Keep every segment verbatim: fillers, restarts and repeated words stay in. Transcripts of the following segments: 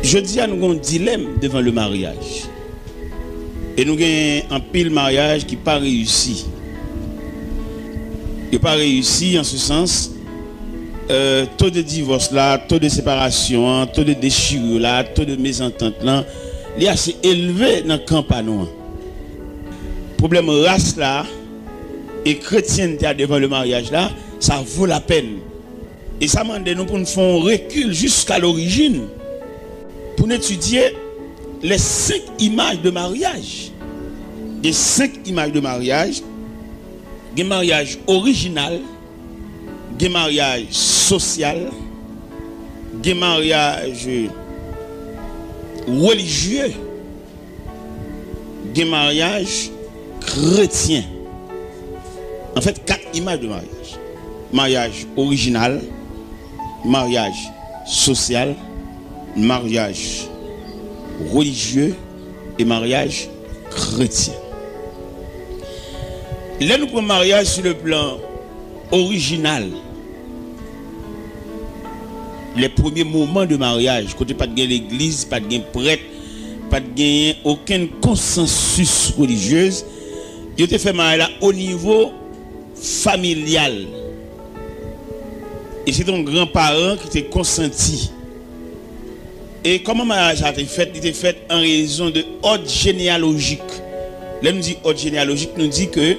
Jodi a, nou gen yon dilèm devan le maryaj. E nou gen anpil maryaj ki pa reyisi. Yo pa reyisi an se sans, euh, to de divòs la, to de separasyon an, to de dechirure la, to de mezantant lan, li ase elve nan kan pa nou an. Pwoblèm ras la e kretyente a devan le maryaj la, sa vo lapèn. E sa mande nou pou n fè yon rekil jiska lorijin pou n etidye les cinq images de mariage. Gen senk imaj de maryaj. Gen maryaj orijinal, gen maryaj sosyal, gen maryaj relijye, gen maryaj kretyen. Anfèt, kat imaj de maryaj. Maryaj orijinal, maryaj sosyal, maryaj relijye e maryaj kretyen. Lè nou pran maryaj sou le plan orijinal, les premiers moments de mariage, kote pa t gen legliz, pa t gen prèt, pa t genyen okenn konsansis relijyez, yo te fè maryaj la o nivo familyal. E se te yon granparan ki te konsanti. E kòman maryaj sa te fèt? Li te fèt an rezon de òd jeneyalojik. Lè nou di òd jeneyalojik, nou di ke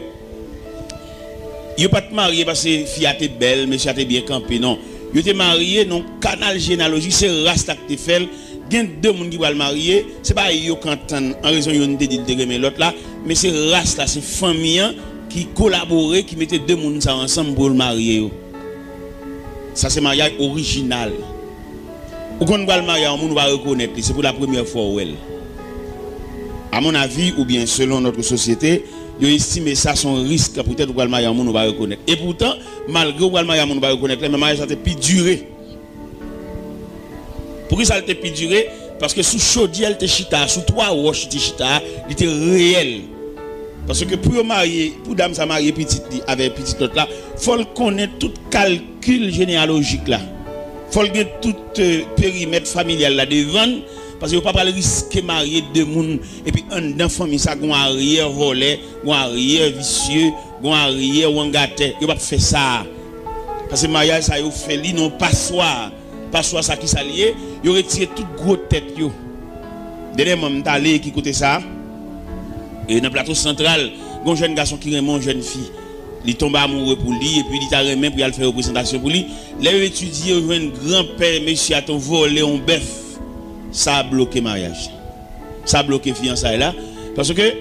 yo pa t marye paske fi a te bèl, mesye a te byen kanpe, non. Yo te marye nan yon kanal jeneyalojik, se ras la ki te fè l. Gen de moun ki pral marye, se pa yo k antann an rezon youn te di l te renmen lòt la, men se ras la, se fanmi an ki kolabore, ki mete de moun sa yo ansanm pou yo marye yo. Sa se maryaj orijinal. Ou konn pral marye a yon moun ou pa rekonèt li, se pou la premyè fwa ou wè l. A mon avi, oubyen selon notre société, yo estime sa se yon risk poutèt ou pral marye a yon moun ou pa rekonèt. E poutan, malgre ou pral marye a yon moun ou pa rekonèt la, men maryaj sa te pi dire. Poukisa l te pi dire? Paske sou chodyè l te chita a, sou twa wòch li te chita a, li te reyèl. Paske pou yo marye, pou dam sa marye pitit li avèk pitit lòt la, fò l konnen tout kalkil jeneyalojik la. Fò l gen tout, euh, perimèt familyal la devan l, paske yo pa pral riske marye de moun, epi anndan fanmi sa, gon aryè vòlè, gon aryè visye, gon aryè wangatè. Yo p ap fè sa. Paske maryaj sa yo fè li nan paswa. Paswa sa ki sa l ye? Yo retire tout gwo tèt yo. Dènyèman, m t ale ki kote sa? E nan Plato Santral, gon jèn gason ki renmen yon jèn fi. Li tonbe amoure pou li, epi li ta renmen pou y al fè yon prezantasyon pou li. Lè yo etidye, yo jwenn granpè mesye a te vòlè yon bèf. Sa bloke maryaj. Sa bloke fiyansay la. Paske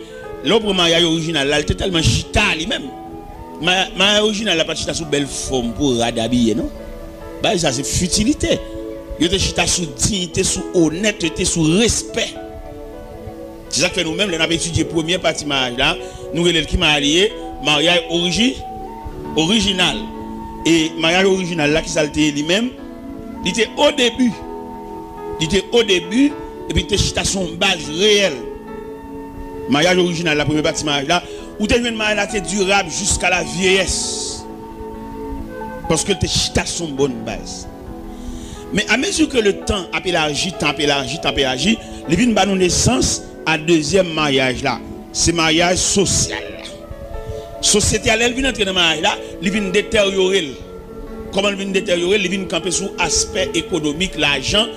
lè w pran maryaj orijinal la, li te tèlman chita li menm. Ma-, maryaj orijinal la pa t chita sou bèl fòm pou rad abiye, non. Bagay sa se fitilite. Yo te chita sou diyite, sou onètete, sou respè. Se sa k fè nou menm, lè n ap etidye premyè pati maryaj la, nou rele l ki maryaj li ye? Maryaj oriji-, orijinal. E maryaj orijinal la, ki sa l te ye li menm? Li te o debi. Li te o debi, epi li te chita sou yon baz reyèl. Maryaj orijinal la, premye pati maryaj la, ou te jwenn maryaj la te dirab jiska la vyeyès. Paske l te chita sou yon bòn baz. Men amezi ke le tan ap elaji, tan ap elaji, tan ap elaji, li vin ba nou nesans a dezyèm maryaj la. Se maryaj sosyal la. Sosyete a, lè l vin antre nan maryaj la, li vin deteryore l. Kòman l vin deteryore? Li vin kanpe sou aspè ekonomik, lajan,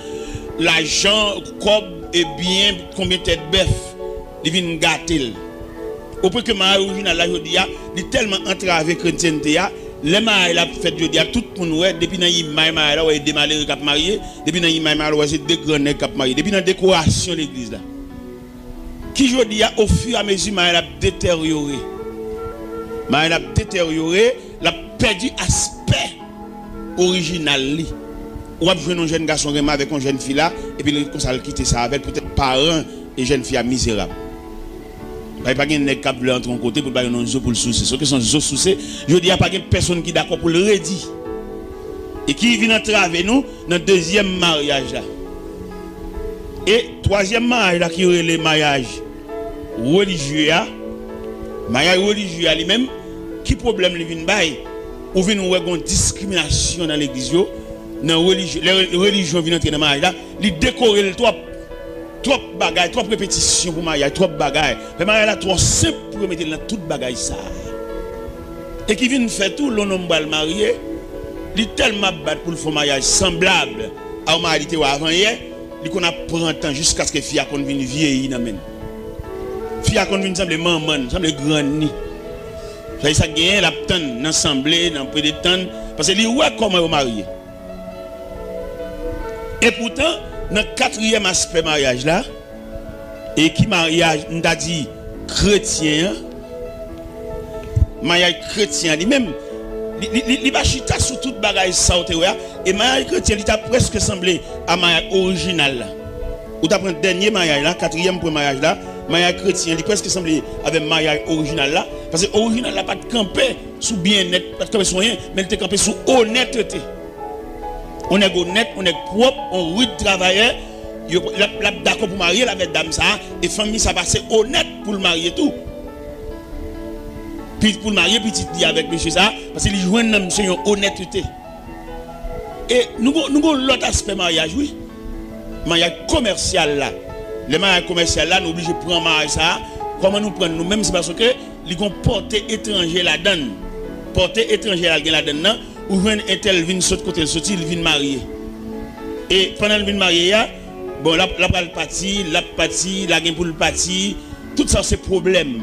lajan, kòb, e byen, konbyen tèt bèf. Li vin gate l. Opwen ke maryaj orijinal la jodi a, li tèlman antrave kretyente a, lè maryaj la ap fèt jodi a, tout moun wè, depi nan imaj maryaj la, w wè de malere k ap marye, depi nan imaj maryaj la, w wè se de gran nèg k ap marye, depi nan dekorasyon legliz la. Ki jodi a, ofiramezi maryaj la ap deteryore. Maryaj la ap deteryore, l ap pèdi aspè orijinal li. Ou ap jwenn yon jèn gason renmen avèk yon jèn fi la, epi l konsa l kite sa avè l, poutèt paran e jèn fi a mizerab. Bay pa gen nèg k ap vle antre yon kote pou l bay yon zo pou l souse. Se yon kesyon zo souse. Jodi a, pa gen pèsonn ki dakò pou l redi. E ki vin antrave nou nan dezyèm maryaj la. E twazyèm maryaj la ki rele maryaj relijye a, maryaj relijye a li menm, ki pwoblèm li vin bay? Ou vin wè gon diskriminasyon nan legliz yo, nan relijyon, lè relijyon vin antre nan maryaj la, li dekore l twòp. Twòp bagay, twòp repetisyon pou maryaj, twòp bagay. Fè maryaj la twò senp pou yo mete l nan tout bagay sa a. E ki vin fè tou, lè yon nonm pral marye, li tèlman ap bat pou l fè yon maryaj sanblab a yon maryaj li te wè avan yè, li konn ap pran tan jiskaske fi a konn vin vyeyi nan men l. Fi a konn vin sanble manman l, sanble grann li. Sa e sa k genyen, l ap tann nan sanble, nan pede tann, paske li wè kòman yo marye. Epoutan, nan katriyèm aspè maryaj la, e ki maryaj, m ta di, kretyen an, maryaj kretyen an li menm, li, li, li, li pa chita sou tout bagay sa w te wè a, e maryaj kretyen, li ta prèske sanble a maryaj orijinal la. Ou ta pran dènye maryaj la, katriyèm pwen maryaj la, maryaj kretyen, li prèske sanble avè maryaj orijinal la, paske orijinal la pa t kanpe sou byennèt, pa t kanpe sou anyen, men li te kanpe sou onètete. Yon nèg onèt, yon nèg pwòp, yon rid travayè, yo, l ap, l ap dakò pou marye l avèk dam sa a, e fanmi sa a pa se onèt pou l marye tou. Pi-, pou l marye pitit li avèk mesye sa a, paske li jwenn nan misye yon onètete. E nou gon, nou gon lòt aspè maryaj, wi. Maryaj komèsyal la. Lè maryaj komèsyal la, nou oblije pran maryaj sa a. Kòman nou pran l nou menm? Se paske li gon pòte etranje ladan l. Pòte etranje a l gen ladan l nan, ou jwenn entèl vin sot kote l soti, l vin marye. E pandan l vin marye a, bon, l ap, l ap pral pati, l ap pati, l a gen pou l pati, tout sa se pwoblèm.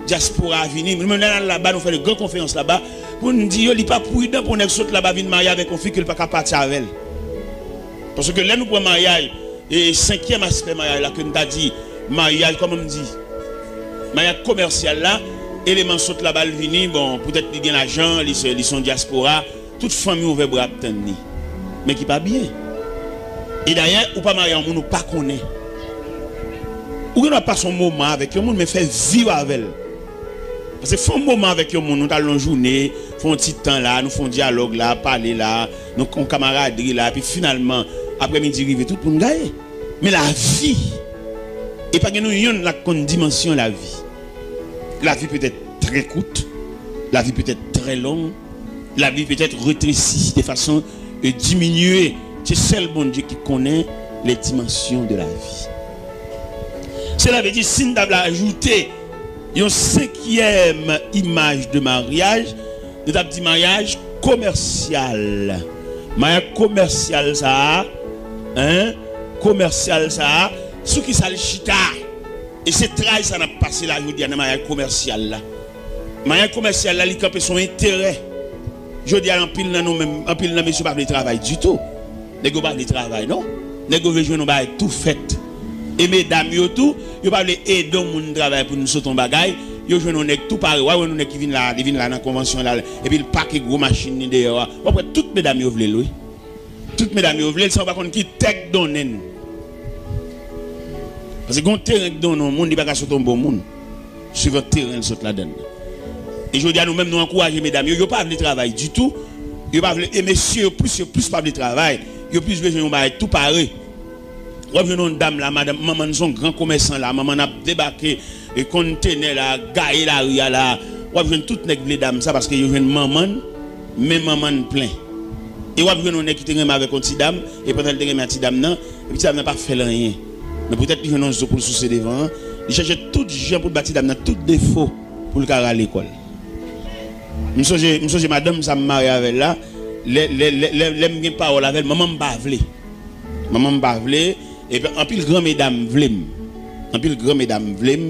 Dyaspora a vini. Nou menm lè n al laba, nou fè de gran konferans laba, pou n di yo, li pa pridan pou nèg sot laba vin marye avèk yon fi ke l pa ka pati avè l. Paske lè nou pran maryaj, e senkyèm aspè maryaj la ke m ta di, maryaj, kòman m di, maryaj komèsyal la, eleman sot laba l vini, bon, poutèt li gen lajan, li se, li se yon dyaspora, tout fanmi ouvè bra ap tann li. Men ki pa byen. E dayè, ou pa marye a yon moun ou pa konnen. Ou gen dwa pase yon moman avèk yon moun, men fè viv avè l. Paske fè yon moman avèk yon moun, nou t al nan jounen, fè yon ti tan la, nou fè yon dyalòg la, pale la, nou yon kamaradri la, epi finalman, aprèmidi rive, tout moun gaye. Men lavi, e pa gen nou yonn la k konn dimansyon lavi. Lavi peut être très courte, lavi peut être très longue, lavi peut être rétrécie de façon, euh, diminuée. Se sèl Bondye ki konnen les dimensions de la vie. Cela veut dire, si n ta vle ajoute yon senkyèm imaj de maryaj, nou t ap di maryaj komèsyal. Maryaj komèsyal sa a, hein, komèsyal sa a, sou ki sa l chita? E se tray sa n ap pase la jodi a nan maryaj komèsyal la. Maryaj komèsyal la, li kanpe sou enterè. Jodi a, anpil nan nou menm, anpil nan mesye pa vle travay ditou. Nèg yo pa vle travay, non. Nèg yo vle jwenn yon bagay tou fèt. E medam yo tou, yo pa vle ede yon moun travay pou nou sot yon bagay. Yo jwenn yon nèg tou pare. W a wè yon nèg ki vin la, li vin la nan konvansyon la, epi l pake gwo machin li deyò a. W ap wè tout medam yo vle l, wi. Tout medam yo vle l, san yo pa konn ki tè k donnen l. Paske gen yon teren k donnen yon moun, li pa ka sot yon bon moun. Swivan teren l sot ladan l. E jodi a, nou menm, nou ankouraje medam yo, yo pa vle travay ditou. Yo pa vle, e mesye yo plis, yo plis pa vle travay. Yo plis bezwen yon bagay tou pare. W ap jwenn yon dam la, madanm, manman n se yon gran komèsan la, manman n ap debake, e, kontenè la, gaye lari a la. W ap jwenn tout nèg vle dam sa paske yo jwenn manman n, men manman n plen. E w ap jwenn yon nèg ki te renmen avèk yon ti dam, e pandan l te renmen ak ti dam nan, epi ti dam nan pa fè l anyen. Men poutèt li jwenn yon zo pou l souse devan an, li chèche tout jan pou l ba ti dam nan tout defo pou l ka rale kò l. M sonje, m sonje madanm sa m marye avè l la, lè, lè, lè, lè, lè m gen pawòl avè l, manman m pa vle. Manman m pa vle, epi anpil gran medam vle m. Anpil gran medam vle m.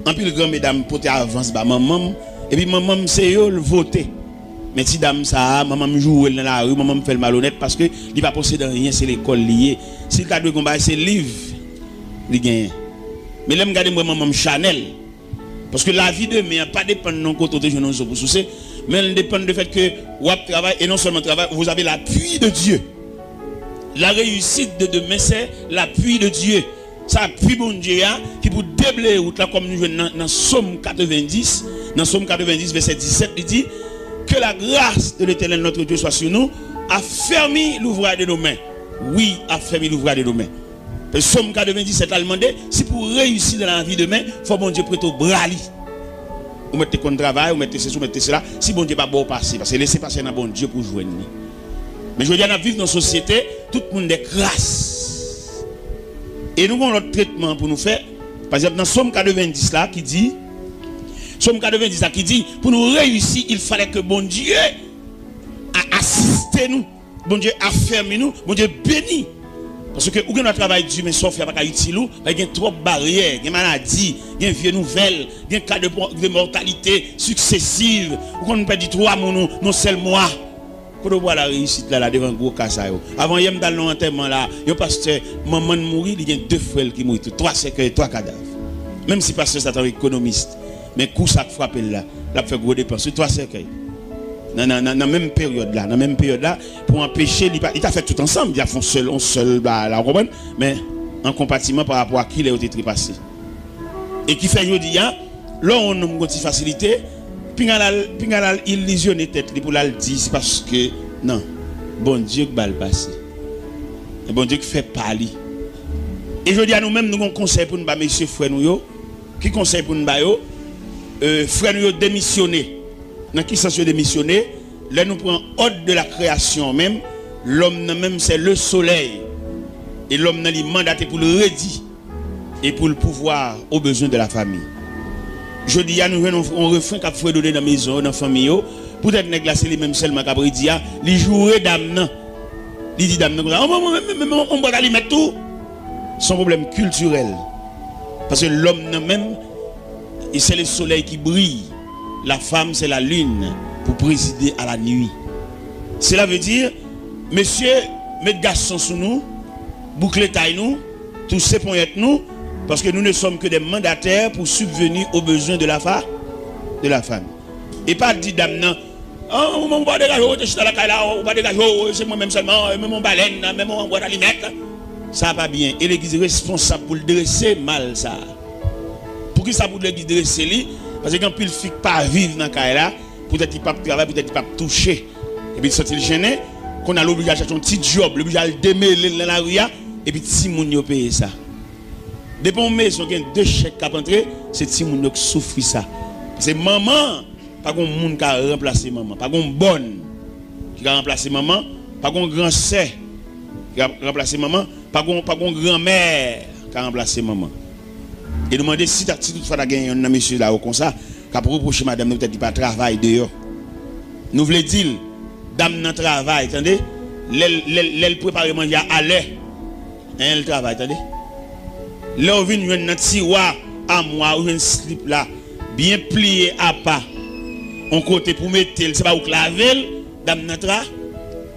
Anpil gran medam pote avans ba manman m. Epi manman m se yo l vote. Men ti dam sa a, manman m joure l nan lari, manman m fè l malonèt paske li pa posede anyen, se lekòl li ye. Si l ta dwe gon bagay, se liv li genyen. Men lè m gade, m wè manman m chanèl. Paske lavi demen an pa depann nan kote w te jwenn yon zo pou souse, men l depann de fèt ke w ap travay, e non sèlman travay, vous avez l'appui de Dieu. La réussite de demain, c'est l'appui de Dieu. Se apui Bondye a ki pou debleye wout la, kòm nou jwenn nan, nan Sòm katrevendis, nan Sòm katrevendis, vèsè disèt, li di, Que la grâce de l'Éternel notre Dieu soit sur nous, affermis l'ouvrage de nos mains. Wi, affermis l'ouvrage de nos mains. Sòm katrevendisèt la, l mande, si pou w reyisi nan lavi demen, fò Bondye prete w bra li. Ou mèt te konn travay, ou mèt te sesi, ou mèt te sela. Si Bondye pa ba w pase, paske lese pase nan Bondye pou w jwenn li. Men jodi a, n ap viv nan sosyete, tout moun de kras. E nou gen yon lòt tretman pou nou fè. Pa egzanp, nan Sòm katrevendis la ki di, Sòm katrevendis la ki di, pou nou reyisi, il fallait que Bondye a asiste nou, Bondye afèmi nou, Bondye beni. Paske ou gen dwa travay di, men sa w fè a pa ka itil ou, paske gen twòp baryè, gen maladi, gen vye nouvèl, gen ka de, de mòtalite siksesiv. Ou konn pèdi twa moun ou nan sèl mwa. Kote w pral la reyisit la, la devan gwo ka sa yo? Avan yè m t al nan antèman la, yon pastè, manman l mouri, li gen de frè l ki mouri tou. Twa sèkèy, twa kadav. Menm si pastè sa t yon ekonomis, men kou sa k frape l la, l ap fè gwo depans. Wi, twa sèkèy. Nan, nan, nan, nan menm peryòd la, nan menm peryòd la, pou anpeche li pa, li ta fè tout ansanm, li ta fè yon sèl, yon sèl ba la, w konprann? Men, an konpatiman pa rapò a kilè yo te trepase. E ki fè jodi a, lè yon nonm gon ti fasilite, pinga l al, pinga l al ilizyone tèt li pou l al di se paske, non, Bondye k ba l pase. E Bondye k fè pa li. E jodi a nou menm nou gon konsèy pou n ba mesye frè nou yo. Ki konsèy pou n ba yo? E, frè nou yo demisyone. Nan ki sans yo demisyone? Lè nou pran òd de la kreyasyon menm, lòm nan menm se le solèy. E lòm nan li mandate pou l redi e pou l pouvwa o bezwen de la fami. Jodi a, nou jwenn yon, yon refren k ap fredone nan mezon yo, nan fanmi yo. Poutèt nèg la, se li menm sèlman k ap redi a, li joure dam nan. Li di dam nan konsa, "Oh, mwen, mwen, mwen, mwen, mwen, mwen bwat alimèt tou." Se yon pwoblèm kiltirèl. Paske lòm nan menm, e c'est le soleil qui brille, la femme, c'est la lune, pour présider à la nuit. Cela veut dire, mesye, met gason sou nou, boukle tay nou, touse ponyèt nou, paske nou ne sommes que des mandataires pour subvenir aux besoins de la fa-, de la femme. E pa di dam nan, "Ah, ou, ou pa degaje w, ou te chita lakay la, ou pa degaje w, se mwen menm sèlman, menm yon balèn, menm yon bwat alimèt." Sa pa byen. E legliz responsab pou l drese mal sa. Poukisa pou legliz drese li? Paske gen anpil fi k pa viv nan kay la, poutèt li p ap travay, poutèt li p ap touche. Epi l santi l jennen, kounye a l oblije al chache yon ti djòb, l oblije al demele l nan lari a, epi timoun yo peye sa. Depi yon mezon gen de chèk k ap antre, se timoun yo k soufri sa. Paske manman, pa gen moun ka ranplase manman. Pa gen bòn ki ka ranplase manman. Pa gen gran sè ki ka ranplase manman. Pa gen, pa gen granmè ka ranplase manman. E nou mande si ta, si toutfwa ta gen yonn nan mesye la yo konsa, k ap repwoche madanm nan poutèt li pa travay deyò. Nou vle di l, dam nan travay, tande? Lè l, lè l, lè l prepare manje a alè, en, l travay, tande? Lè w vin jwenn nan tiwa amwa, ou jwenn slip la, byen pliye apa, yon kote pou mete l, se pa ou k lave l, dam nan tra.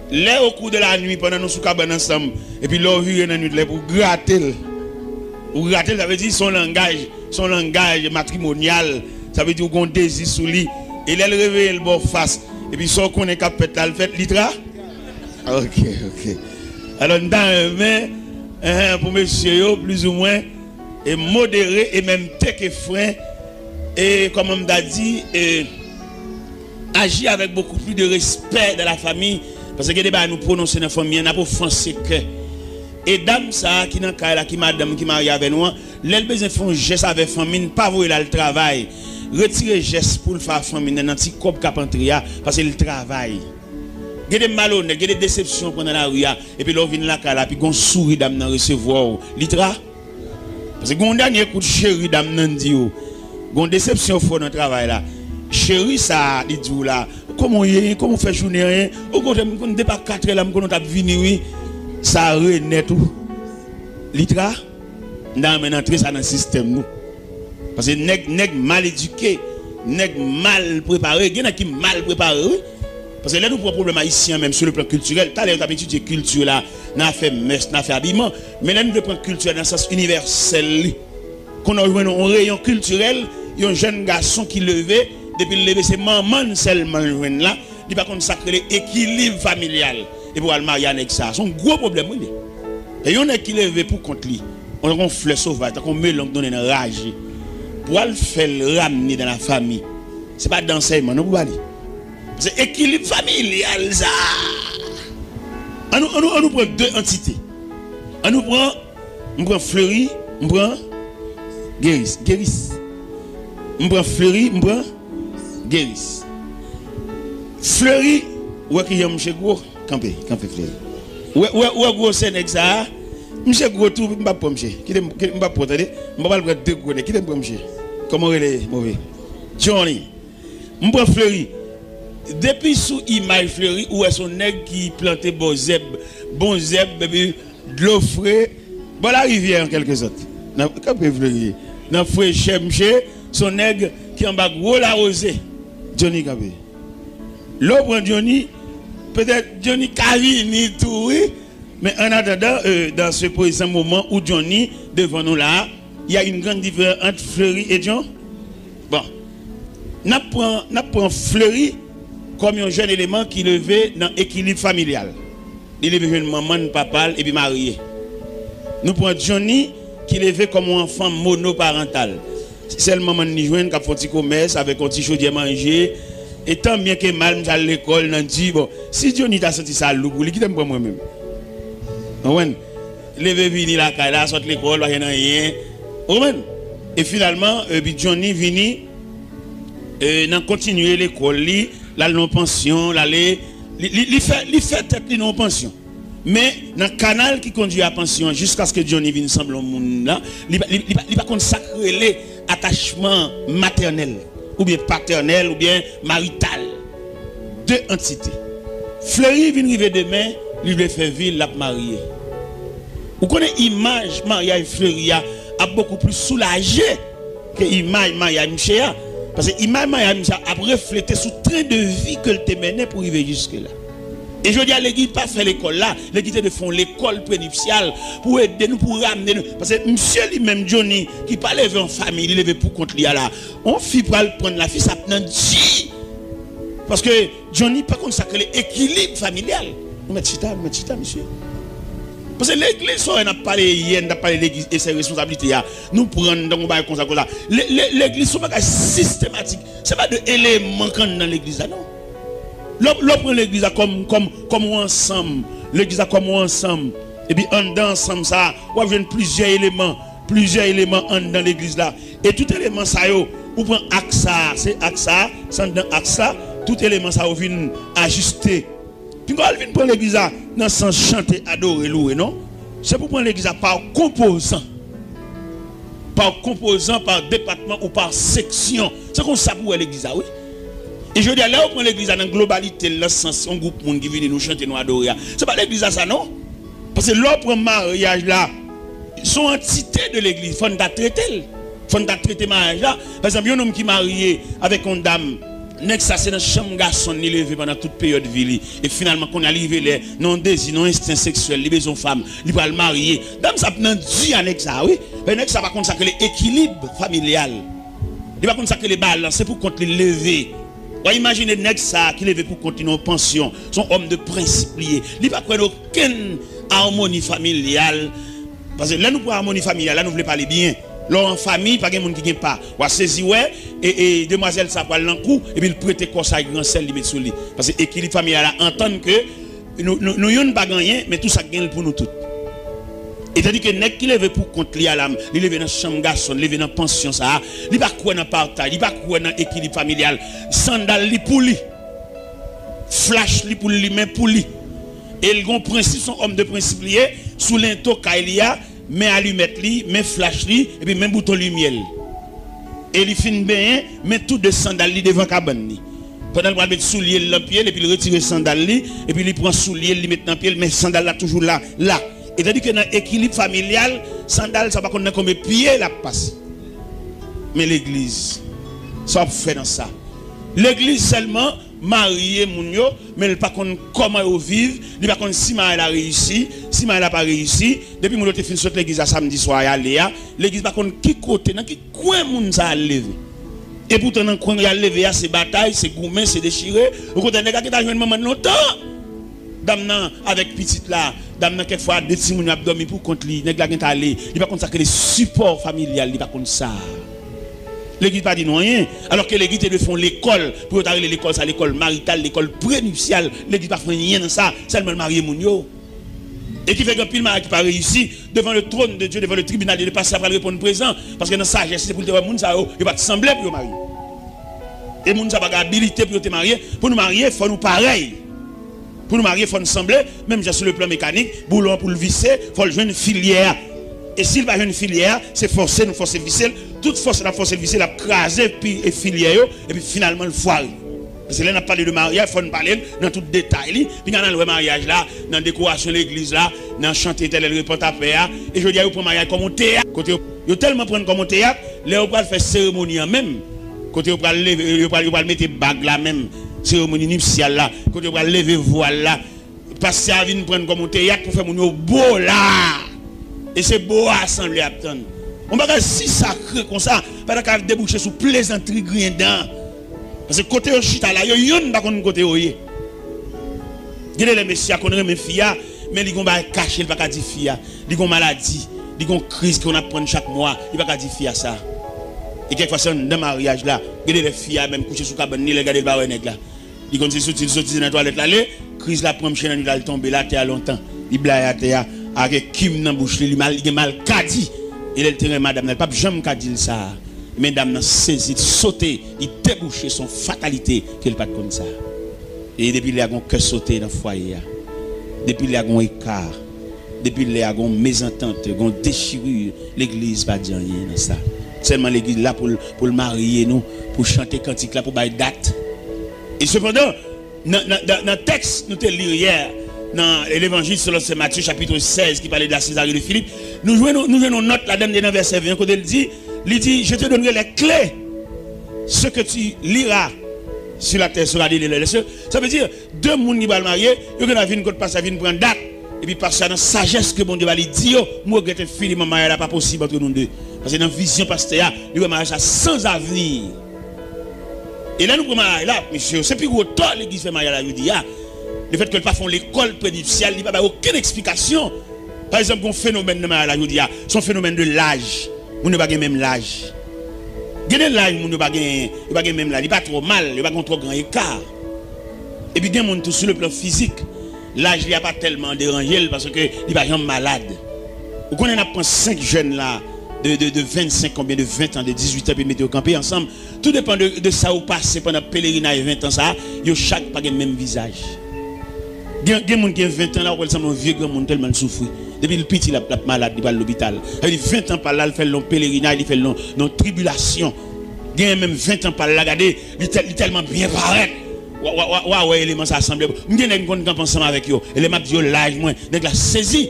Lè, au cours de la nuit, pandan nou sou kabann ansanm, epi lè w vire nan nwit la, epi w grate l. Ou grate l, sa vle di, se yon langaj, se yon langaj matrimonyal. Sa vle di, ou gen yon dezi sou li. E lè l reveye l ba w fas, epi sa w konnen k ap fèt la, l fèt, li tra. Ok, ok. Alò, n ta renmen, eh, pou mesye yo, plizoumwen, e modere e menm teke fren, e kòman m ta di, e aji avèk bokou pli de respè dan la fami, paske gen de bagay nou pwononse nan fanmi an, n ap ofanse kè. E dam sa a ki nan kay la, ki madanm, ki marye avè nou an, lè l bezwen fè yon jès avè fanmi n, pa voye l al travay. Retire jès pou l fè a fanmi n nan, nan ti kòb k ap antre a, paske l travay. Gen de malonèt, gen de desepsyon w pran nan lari a, epi lè w vin lakay la, epi gen yon souri dam nan resevwa w. Li tra. Paske gen yon dènye kout cheri dam nan di w. Gen yon desepsyon fò nan travay la. Cheri sa a, li di w la, "Kòman w ye? Kòman w fè jounen an, en? Ou kote m konn depi a katrè la, m konnen w t ap vini, wi." Sa a renèt ou. Li tra. M ta renmen n antre sa nan sistèm nou. Paske nèg, nèg mal edike, nèg mal prepare. Gen nèg ki mal prepare, wi. Paske lè nou pran pwoblèm ayisyen an menm sou le plan kiltirèl, talè yo t ap etidye kilti la, nan afè mès, nan afè abiman. Men lè nou vle pran kilti a nan sans inivèsèl li, kounye a w jwenn yon reyon kiltirèl, yon jèn gason ki leve, depi l leve se manman l sèlman l jwenn la, li pa konn sa k rele ekilib familyal. Epi w al marye a nèg sa a. Se yon gwo pwoblèm, wi, li ye. E yon nèg ki leve pou kont li, yon, yon flè sovaj, tankou yon melon k donnen nan raje, pou w al fè l ramne dan la fami, se pa dan ansèyman non pou ba li. Se ekilib familyal sa. An nou, an nou, an nou pran de antite. An nou pran, m pran Fleury, m pran Geris. Geris. M pran Fleury, m pran Geris. Fleury, ou wè kijan mouche gwo. Kanpe, kanpe, Fleury. Ou wè, ou wè, ou wè gwosè nèg sa a? Misye gwo tou, m p ap pran misye. Kite m, kite m p ap pran, tande. M pa pral pran de gwo nèg. Kite m pran misye. Kòman w rele, move? Johnny. M pran Fleury. Depi sou imaj Fleury, ou wè se yon nèg ki plante bon zèb, bon zèb, epi dlo fre, bò larivyè, an kèlke sòt. Nan, kanpe Fleury. Nan frechè, misye, se yon nèg ki anba gwo lawoze. Johnny kanpe. Lè w pran Johnny, petèt Johnny ka vini tou, wi. Men an atandan, euh, dans ce présent moment où Johnny devan nou la, il y a une grande différence entre Fleury et John. Bon. N ap pran, n ap pran Fleury kòm yon jèn eleman ki leve nan ekilib familyal. Li leve jwenn manman l, papa l, epi marye. Nou pran Johnny ki leve kòm yon anfan monoparantal. Se sèl manman l li jwenn k ap fè yon ti komès avèk yon ti chodyè manje. E tan byen ke mal, misye al lekòl nan di, bon, si Johnny ta santi sa lou pou li, kite m pran mwen menm. Ou konprann? Leve vini lakay la, sot lekòl, pa jwenn anyen. Ou konprann? E finalman, epi Johnny vini, e, nan kontinye lekòl li, l al nan yon pansyon, l ale, li, li, li fè, li fè tèt li nan yon pansyon. Men, nan kanal ki kondui a pansyon an, jiskaske Johnny vin sanble yon moun la, li pa, li, li pa, li pa konn sa k rele atachman matènèl, oubyen patènèl, oubyen marital. De antite. Fleury vin rive demen, li vle fè vi l, l ap marye. Ou konnen imaj maryaj Fleury a ap bokou plis soulaje ke imaj maryaj misye a. Paske imaj maryaj misye a ap reflete sou tren de vi ke l te mennen pou rive jiske la. E jodi a, legliz pa fè lekòl la, legliz te dwe fè yon lekòl prenipsyal pou ede nou, pou ramne nou. Paske misye li menm, Johnny, ki pa leve an fanmi, li leve pou kont li a la. On fi pral pran la, fi sa ap nan di. Paske Johnny pa konn sa k rele ekilib familyal. Nou mèt chita, nou mèt chita, mesye. Paske legliz, sa w wè n ap pale yè, n t ap pale legliz e se responsablite a. Nou pran n tankou bagay konsa, konsa. Le, le, legliz se yon bagay sistematik. Se pa de eleman k anndan legliz la, non. Lè w, lè w pran legliz la kòm, kòm, kòm yon ansanm, legliz la kòm yon ansanm, epi anndan ansanm sa a, w ap jwenn plizyè eleman, plizyè eleman anndan legliz la. E tout eleman sa yo, ou pran aks sa a, se aks sa a, se anndan aks la, tout eleman sa yo vin ajiste. Pinga w al vin pran legliz la nan sans chante, adore, louwe, non. Se pou pran legliz la pa konpozan. Pa konpozan, pa depatman ou pa seksyon. Se konsa pou wè legliz la, wi. E jodi a, lè w pran legliz la nan globalite l, nan sans yon gwoup moun ki vini, nou chante, nou adore a, se pa legliz la sa, non. Paske lè w pran maryaj la, se yon antite de legliz, fò n ta trete l. Fò n ta trete maryaj la. Pa egzanp, yon nonm ki marye avèk yon dam, nèg sa se nan chanm gason l li leve pandan tout peryòd vi li. E finalman, kounye a, li rive lè, nan yon dezi, nan yon ensten seksyèl, li bezwen yon fanm, li pral marye. Dam sa ap nan di a nèg sa, wi. Men nèg sa pa konn sa k rele ekilib familyal. Li pa konn sa k rele balans, se pou kont li l leve. W a imajine nèg sa ki leve pou kont li nan yon pansyon, se yon òm de prensip li ye. Li pa kwè nan okenn amoni familyal. Paske lè nou pran amoni familyal la, nou vle pale byen. Lè w an fanmi, pa gen moun ki gen pa. W a sezi wè, e, e demwazèl sa pral nan kou, epi l prete kò sa a gran sè l, li met sou li. Paske ekilib familyal la antann ke nou, nou, nou youn pa gen anyen, men tou sa k gen l pou nou tout. E tandike nèg ki leve pou kont li a la, li leve nan chanm gason, li leve nan pansyon sa a, li pa kwè nan pataj, li pa kwè nan ekilib familyal. Sandal li pou li. Flach li pou l limen pou li. E l gon prensip, se yon òm de prensip li ye, sou lento kay li a, men alimèt li, men flach li, epi men bouton limyè l. E li fin benyen, men tou de sandal li devan kabann li. Pandan l pral met soulye l nan pye l, epi l retire sandal li, epi li pran soulye l, li met nan pye l, men sandal la toujou la, la. E tandike nan ekilib familyal, sandal sa pa konn nan konbyen pye l ap pase. Men legliz, sa w ap fè nan sa? Legliz sèlman marye moun yo, men l pa konn kòman yo viv, li pa konn si maryaj la reyisi, si maryaj la pa reyisi. Depi moun yo te fin sot legliz la samdi swa y ale a, legliz pa konn ki kote, nan ki kwen moun sa al leve. E poutan nan kwen y al leve a, se batay, se goumen, se dechire. Okontrè, nèg la gentan jwenn manman l lontan. Dam nan avèk pitit la, dam nan kèk fwa de timoun yo ap dòmi pou kont li, nèg la gentan ale, li pa konn sa k rele sipò familyal, li pa konn sa. Legliz pa di nou anyen, alòske legliz te dwe fè yon lekòl, pou yo ta rele lekòl sa lekòl marital, lekòl prenipsyal, legliz pa fè anyen nan sa, sèlman l marye moun yo. E ki fè gen anpil maryaj ki pa reyisi, devant le trône de Dieu, devant le tribunal de Dieu, pastè a pral reponn prezan, paske nan sajès li se pou l te wè moun sa yo, yo pa t sanble pou yo marye. E moun sa pa gen abilite pou yo te marye, pou nou marye, fò nou parèy. Pou nou marye, fò n sanble, menm jan sou le plan mekanik, boulon an pou l vise, fò l jwenn filyè a. E si l pa jwenn filyè a, se fòse nou fòse vise l, tout fòse n ap fòse l vise, l ap kraze pi, e filyè yo, epi finalman l fware. Paske lè n ap pale de maryaj, fò n pale l nan tout detay li. Pinga n al wè maryaj la, nan dekorasyon legliz la, nan chante Etènèl repann ta pè a. E jodi a, yo pran maryaj kòm yon teyat. Kote yo, yo tèlman pran l kòm yon teyat, lè yo pral fè seremoni an menm, kote yo pral leve, yo pral, yo pral mete bag la menm, seremoni nipsyal la, kote yo pral leve vwal la, pastè a vin pran l kòm yon teyat pou fè moun yo bo la. E se bo a asanble ap tann. Yon bagay si sakre konsa, pa ta ka debouche sou plezantri griyen dan. Paske kote yo chita la, yo yonn pa konn kote yo ye. Gen de lè mesye a konn renmen fi a, men li gon bagay kache, li pa ka di fi a. Li gon maladi, li gon kriz ki konn ap pran l chak mwa, li pa ka di fi a sa. E kèk fwa se anndan maryaj la, gen de lè fi a menm kouche sou kabann li, lè l gade l pa wè nèg la. Li konn se soti, l soti nan twalèt l ale, kriz la pran m chen nan li, l al tonbe l atè a lontan. Li blayi atè a, avèk kim nan bouch li, li mal, li gen malkadi. E lè l te renmen madanm nan, li p ap janm ka di l sa. Men dam nan sezi, l sote, li debouche, se yon fatalite ke l pa t konn sa. E depi lè a gon kè sote nan fwaye a. Depi lè a gon eka. Depi lè a gon mezantant, gon dechiri, legliz pa di anyen nan sa. Sèlman legliz la pou l, pou l marye nou, pou chante kantik la, pou bay dat. E sepandan, nan, nan, nan, nan tèks nou te li yè, nan Levanjil selon Sen Matye, chapit sèz, ki pale de la Césarée de Philippe, nou jwenn, nou jwenn yon nòt ladan, nan vèsè ven an, kote l di, li di, Je te donnerai les clés. Ce que tu liras sur la terre sera lié dans les cieux. Sa vle di, de moun ki pral marye, yo gen dwa vin kot pastè a vin pran dat. Epi pastè a nan sajès ke Bondye ba li di yo, m regrèt enfiniman, maryaj la pa posib antre nou de. Paske nan vizyon pastè a, li wè maryaj la sans avenir. E lè nou pran maryaj la, mesye, se pi gwo tò legliz fè maryaj la jodi a. Lefètke l pa fè yon lekòl prenipsyal, li pa bay okenn eksplikasyon. Pa egzanp, gon fenomèn nan maryaj la jodi a, se yon fenomèn de laj. Moun yo pa gen menm laj. Gen de laj moun yo pa gen, yo pa gen menm laj. Li pa twò mal, yo pa gen twò gran eka. Epi gen moun tou sou le plan fizik, laj li a pa tèlman deranje l paske li pa janm malad. Ou konnen n ap pran senk jèn la de, de, de vennsenk an oubyen de ven an, de dizuit an, epi mete yo kanpe ansanm. Tou depann de, de sa yo pase pandan pelerinaj ven an sa a, yo chak pa gen menm vizaj. Gen, gen moun gen ven an la, ou wè l sanble yon vye granmoun tèlman l soufri. Depi l piti, l ap, l ap malad, li pral lopital. Sa vle di ven an pa l la, l fè l nan yon pelerinaj, li fè l nan, nan yon tribilasyon. Genyen menm ven an pa l la, gade, li tèl, li tèlman byen parèt. W a, w a, w a, w a wè eleman sa a sanble. M gen nèg m konn kanpe ansanm avèk yo. E lè m ap di yo laj mwen, nèg la sezi.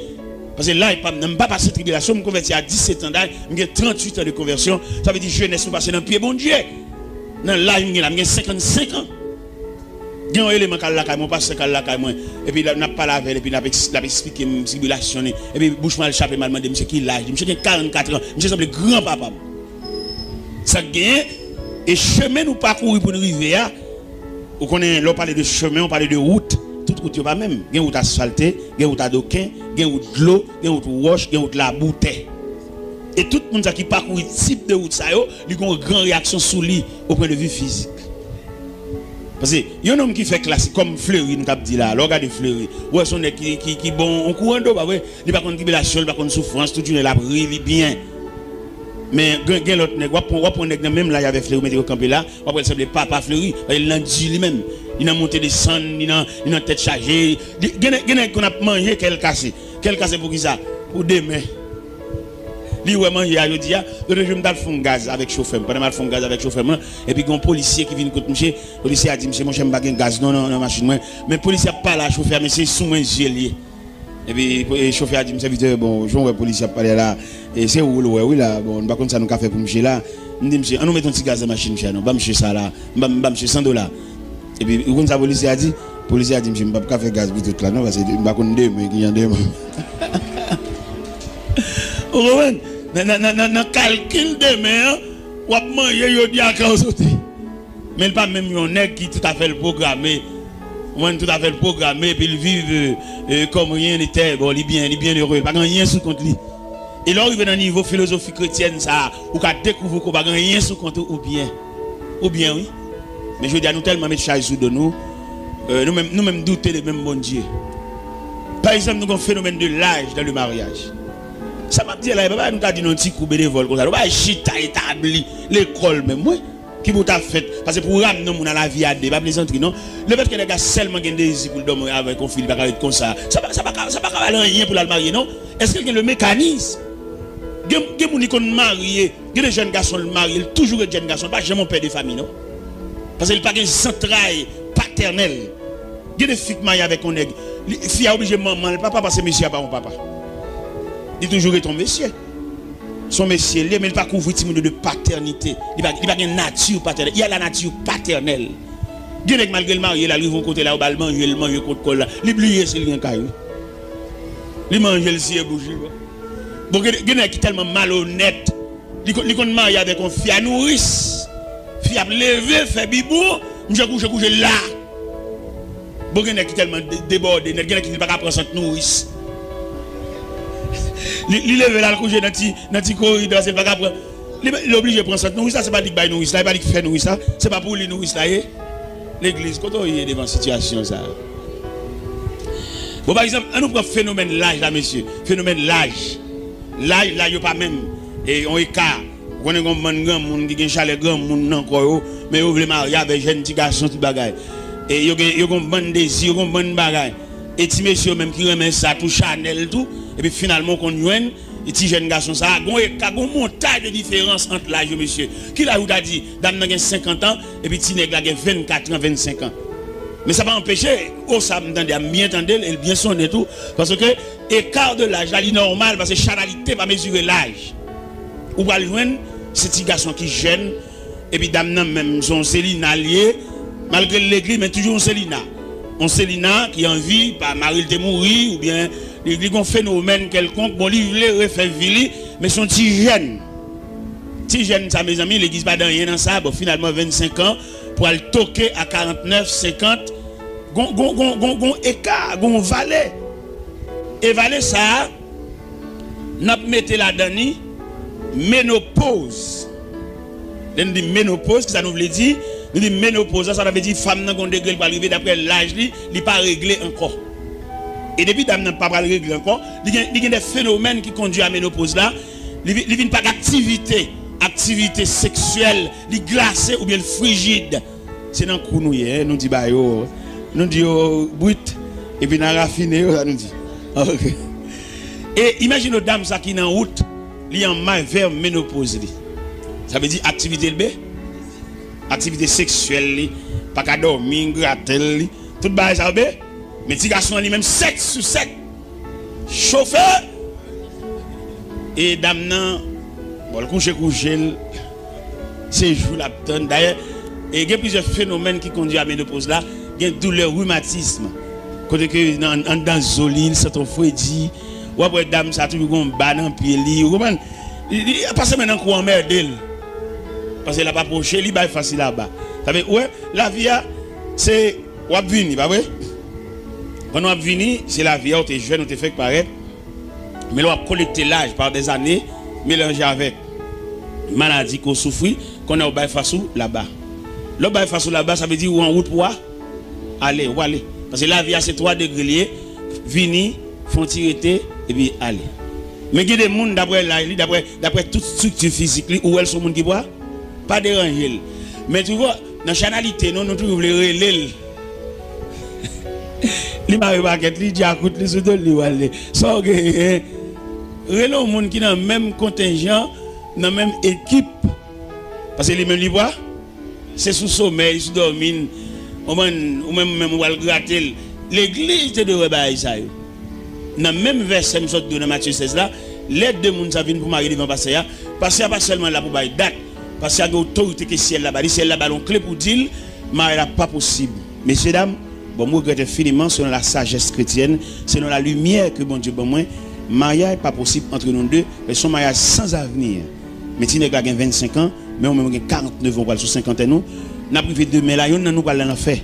Paske laj pa m nan, m pa pase tribilasyon, m konvèti a disèt an daj, m gen tranntuit an de konvèsyon. Sa vle di jenès mwen pase nan pye Bondye. Nan laj m gen la, m gen senkannsenk an. Gen yon eleman k al lakay mwen, yon pastè k al lakay mwen, epi l ap, n ap pale avè l, epi l ap eks-, l ap eksplike m tribilasyon li, epi bouch mwen al chape m al mande misye ki laj li. Misye gen karannkat an, misye sanble granpapa m. Sa k genyen, e chemen nou pakouri pou n rive a, ou konnen, lè w pale de chemen, w pale de wout, tout wout yo pa menm. Gen wout asfalte, gen wout adoken, gen wout dlo, gen wout wòch, gen wout labou, tè. E tout moun sa ki pakouri tip de wout sa yo, li gen yon gran reyaksyon sou li, o pwen de vi fizik. Paske yon nonm ki fè klasik, kòm Fleury, nou t ap di la, lè w gade Fleury, ou wè se yon nèg ki, ki, ki bon yon kou an do, pa vre? Li pa konn tribilasyon, li pa konn soufrans, tout jounen l ap ri, li byen. Men gen, gen lòt nèg, w ap pran, w ap pran nèg nan menm laj avèk Fleury, mete yo kanpe la, w ap wè l sanble papa Fleury, paske l nan di li menm. Li nan monte desann, li nan, li nan tèt chaje. Li, gen nèg, gen nèg konn ap manje kè l kase. Kè l kase poukisa? Pou demen. Li wè manje a jodi a, lòt jou m t al fon gaz avèk chofè m. Pandan m al fon gaz avèk chofè m lan, epi gen yon polisye ki vin kot misye, polisye a di misye, monchè, m pa gen gaz non, nan, nan machin mwen. Men polisye ap pale a chofè a, men se sou mwen zye l ye. Epi, e, chofè a di m, sèvitè, bon, jan w wè polisye ap pale a la, e, se ou l wè, wi, la, bon, nou pa konn sa nou ka fè pou misye la. M di misye, an nou met yon ti gaz nan machin misye a non, ban misye sa la, m ba, m ba misye san dola. Epi, ou konn sa polisye a di? Polisye a di, misye, m p ap ka fè gaz pou tout la non, paske m pa konn demen ki jan demen. Ou konprann? Nan, nan, nan, nan, nan kalkil demen an, w ap manje jodi a, kè w sote. Men l pa menm yon nèg ki tout afè l pwograme. Ou konprann, tout afè l pwograme, epi l viv, e, e, comme rien n'était. Bon, li byen, li byen ere, li pa gen anyen sou kont li. E lè w rive nan nivo filozofi kretyèn sa a, ou ka dekouvri ke w pa gen anyen sou kont ou, ou byen. Ou byen, wi. Men jodi a, nou tèlman met chay sou do nou, e, nou menm, nou menm doute de menm Bondye. Pa egzanp, nou gen yon fenomèn de laj dans le mariage. Sa m ap di la, e pa bagay nou ta di nan yon ti kou benevòl konsa, non, bagay chita, etabli, lekòl menm, wi. Ki pou ta fèt? Paske pou w ramne yon moun a lavi a de, pa plezantri non. Lefètke nèg la sèlman gen dezi pou l dòmi avèk yon fi, li pa ka ret konsa. Sa pa, sa pa ka, sa pa ka vale anyen pou l al marye non. Èske l gen le mekanis? Gen, gen moun li konn marye, gen de jèn gason l marye, l toujou ret jèn gason, l pa janm yon pè de fami non. Paske l pa gen zantray patènèl. Gen de fi k marye avèk yon nèg, li, fi a oblije manman l papa paske mesye a pa yon papa. Li toujou ret yon mesye. Se yon mesye l ye, men li pa kouvri timoun yo de patènite. Li pa, li pa gen nati patènèl. Il y a la nature paternelle. Gen nèg malgre l marye la, l rive yon kote la, yo ba l manje, l manje kot kò l la. Li bliye si l gen kay, wi. Li manje, l siye bouch li. Bon, gen, gen nèg ki tèlman malonèt, li, konn- li konn marye avèk yon fi a nouris. Fi ap leve, fè bibwon, misye kouche, kouche la. Bon, gen nèg ki tèlman de- debòde, nèt, gen nèg ki di l pa ka pran sant nouris. Li, li leve la, l kouche nan ti, nan ti koridò, se l pa ka pran. Li, li oblije pran sant nouris la, se pa li k bay nouris la, se pa li k fè nouris la, se pa pou li nouris la ye. Legliz, kote w ye devan sitiyasyon sa a? Bon, pa egzanp, ann nou pran fenomèn laj la, mesye. Fenomèn laj. Laj, laj yo pa menm. E yon eka. Ou konnen gen yon bann granmoun ki gen chalè granmoun nan kò yo, men yo vle marye avèk jèn ti gason, tout bagay. E yo gen, yo gen yon bann dezi, yo gen yon bann bagay. E ti mesye yo menm ki renmen sa tou, chanèl tou, epi finalman w konn jwenn e ti jèn gason sa a, gon eka, gon montay de diferans ant laj yo, mesye. Ki laj ou ta di, dam nan gen senkant an, epi ti nèg la gen vennkat an, vennsenk an? Men sa pa anpeche, o sa m tande a, m byen tande l, e l byen sonnen tou, paske eka de laj la, li nòmal, paske chanalite pa mezire laj. Ou pral jwenn, se ti gason ki jèn, epi dam nan menm, se yon Selina l ye, malgre l legliz, men toujou yon Selina. Yon Selina ki an vi, pa mari l te mouri, oubyen li, li gon fenomèn kèlkonk, bon, li vle refè vi li, men se yon ti jèn. Ti jèn sa, mezanmi, legliz pa di anyen nan sa, bon, finalman, vennsenk an, pral toke a karantnèf, senkant, gon, gon, gon, gon, gon eka, gon vale. E vale sa a, n ap mete ladan li menopoz. Lè n di menopoz, kisa nou vle di? Nou di menopoz la, sa vle di fanm nan gon degre li pral rive, daprè laj li, li pa regle ankò. E depi dam nan pa pral regle ankò, li gen, li gen de fenomèn ki kondui a menopoz la, li, vi- li vin pa gen aktivite, aktivite seksyèl, li glase oubyen l frijid. Se nan kou nou ye, nou di ba yo, nou di yo brit, epi n a rafine yo, sa nou di. Ok. E imajine w dam sa ki nan wout, li an may vè menopoz li. Sa vle di aktivite l be, aktivite seksyèl li, pa ka dòmi, gratèl li, tout bagay sa yo be. Men ti gason an li menm sèt sou sèt. Chofe! E dam nan, bon, l kouche kouche l, se jou l ap tann. Dayè, e gen plizyè fenomèn ki kondui a menopoz la, gen doulè rimatism. Kote ke nan anndan zo li, l santi w fredi. W ap wè dam sa toujou gon ba nan pye li. Ou konprann? Li, li ap pase men nan kou anmède l. Paske l ap apwoche, li bay fas li laba. Sa vle, ou wè, lavi a, se w ap vini, pa vre? Pandan w ap vini, se lavi a, ou te jèn, ou te fèk parèt. Men lè w ap kolekte laj pa dèzane, melanje avèk maladi ke w soufri, konnen w bay fas ou laba. Lè w bay fas ou laba, sa vle di ou an wout pou w ale, ou ale. Paske lavi a se twa degre li ye, vini, fè yon ti rete, epi ale. Men gen de moun, daprè laj li, daprè, daprè tout estrikti fizik li, ou wè l se yon moun ki pwa, pa deranje l. Men toujou, nan chanalite nou, nou toujou vle rele l. Li mare pakèt li, djakout li sou do l, li prale. Sa w genyen? Rele yon moun ki nan menm kontenjan, nan menm ekip. Paske li menm li pwa, se sou somèy, sou dòmi, ou menm, ou menm, ou menm ou pral grate l. Legliz te dwe wè bagay sa yo. Nan menm vèsè m sot di w nan Matye sèz la, lè de moun sa vin pou marye devan pastè a, pastè a pa sèlman la pou bay dat, pastè a gen otorite ke syèl la ba li, syèl la ba l yon kle pou di l, maryaj la pa posib. Mesye dam, bon, m regrèt enfiniman, selon la sajès kretyèn, selon la limyè ke Bondye ban mwen, maryaj pa posib antre nou de, men se yon maryaj san avni. Men ti nèg la gen vennsenk an, men ou menm ou gen karantnèf an, ou pral sou senkantèn ou, n ap rive demen la, yonn nan nou pral nan lanfè.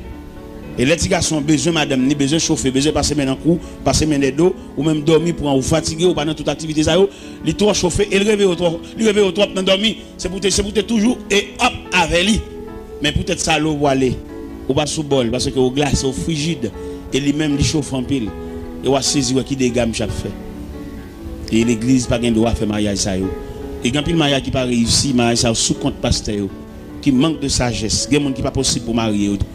E lè ti gason an bezwen madanm ni, bezwen chofe, bezwen pase men nan kou, pase men dèyè do, ou menm dòmi pran ou, fatige, ou pa nan tout aktivite sa yo, li twò chofe, e l reveye w twò, li reveye w twòp nan dòmi. Se pou te, se pou te toujou e up avè li. Men poutèt sa lè w pwale, ou pa sou bòl, paske ou glase, ou frijid, e li menm li chofe anpil. E w a sezi wè ki dega misye ap fè. E legliz pa gen dwa fè maryaj sa yo. E gen anpil maryaj ki pa reyisi, maryaj sa yo sou kont pastè yo. ki mank de sajès. Gen moun ki pa posib pou marye yo tou.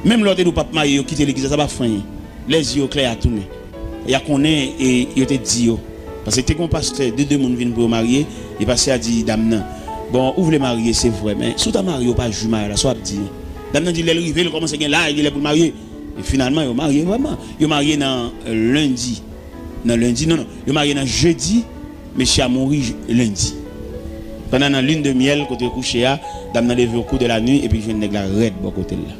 Menm lè w te di w p ap marye, yo kite legliz la, sa pa fè anyen. Lè zye yo klè, y a tounen. Y a konnen e yo te di yo. Paske te gen yon pastè, de de moun vin pou yo marye, e pastè a di dam nan, "Bon, ou vle marye, se vre, men si w ta marye, w pa jwi maryaj la, sa w ap di?" Dam nan di lè l rive, l kòmanse gen laj, li lè pou l marye. E finalman, yo marye vrèman. Yo marye nan, euh, lendi. Nan lendi, non, non. Yo marye nan jedi, mesye a mouri j-, lendi. Pandan nan lin de myèl, kote yo kouche a, dam nan leve au cours de la nuit epi jwenn nèg la rèd bò kote l la.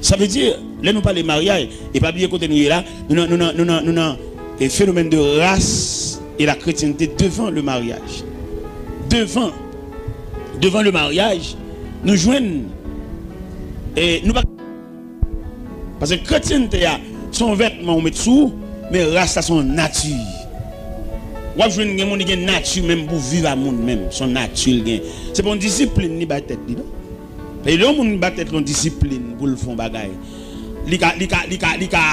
Sa vle di, lè nou pale maryaj, e pa bliye kote nou ye la, nou nan, nou nan, nou nan, nou nan, e fenomèn de race et la chrétienté devant le mariage. Devant, devant le mariage, nou jwenn, e nou pa Paske kretyente a, se yon vètman ou met sou ou, men ras la se yon nati. W ap jwenn gen moun ki gen nati menm pou viv a moun menm, se yon nati l gen. Se pa yon disiplin li bay tèt li, non. E lè yon moun ba tèt li yon disiplin pou l fè yon bagay, li ka, li ka, li ka, li ka,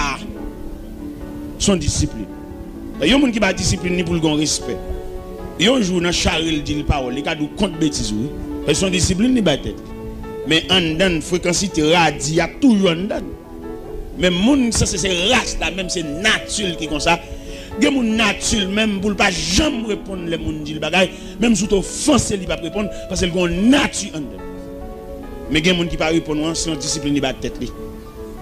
se yon disiplin. Yon moun ki ba disiplin li pou l gen yon respè. Yon jou nan chari l di l pawòl, li ka di w kont betiz wi. Paske se yon disiplin li bay tèt li. Men anndan l, frekansite, radi a toujou anndan l. Men moun sanse se ras la, menm se nati l ki konsa. Gen moun nati l menm pou l pa janm reponn lè moun di l bagay, menm si w te ofanse li p ap reponn, paske l gen yon nati anndan l. Men gen moun ki pa reponn ou an, se yon disiplin li ba tèt li.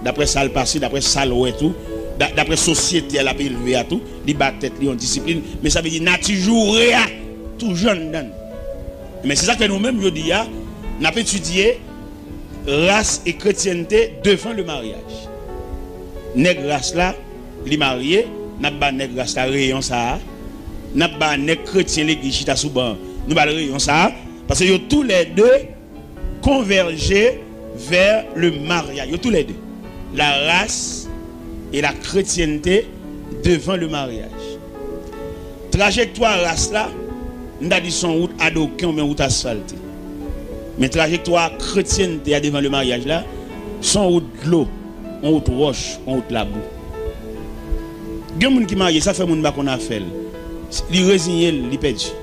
Daprè sa l pase, daprè sa l wè tou, da-, daprè sosyete a l ap elve a tou, li ba tèt li yon disiplin. Men sa vle di nati joure a toujou anndan l. Men se sa k fè nou menm jodi a, n ap etidye ras e kretyente devan le maryaj. Nèg ras la, li marye, n ap ba nèg ras la reyon sa a. N ap ba nèg kretyen legliz chita sou ban an, nou ba l reyon sa a. Paske yo toulède converger vers le mariage. Yo toulède. La race et la chrétienté devant le mariage. Trajektwa ras la, m ta di se yon wout adoken oubyen wout asfalte. Men trajektwa kretyente a devan le maryaj la, se yon wout dlo, yon wout wòch, yon wout labou. Gen moun ki marye, sa fè moun pa konn afè l. Li reziye l, li pèdi.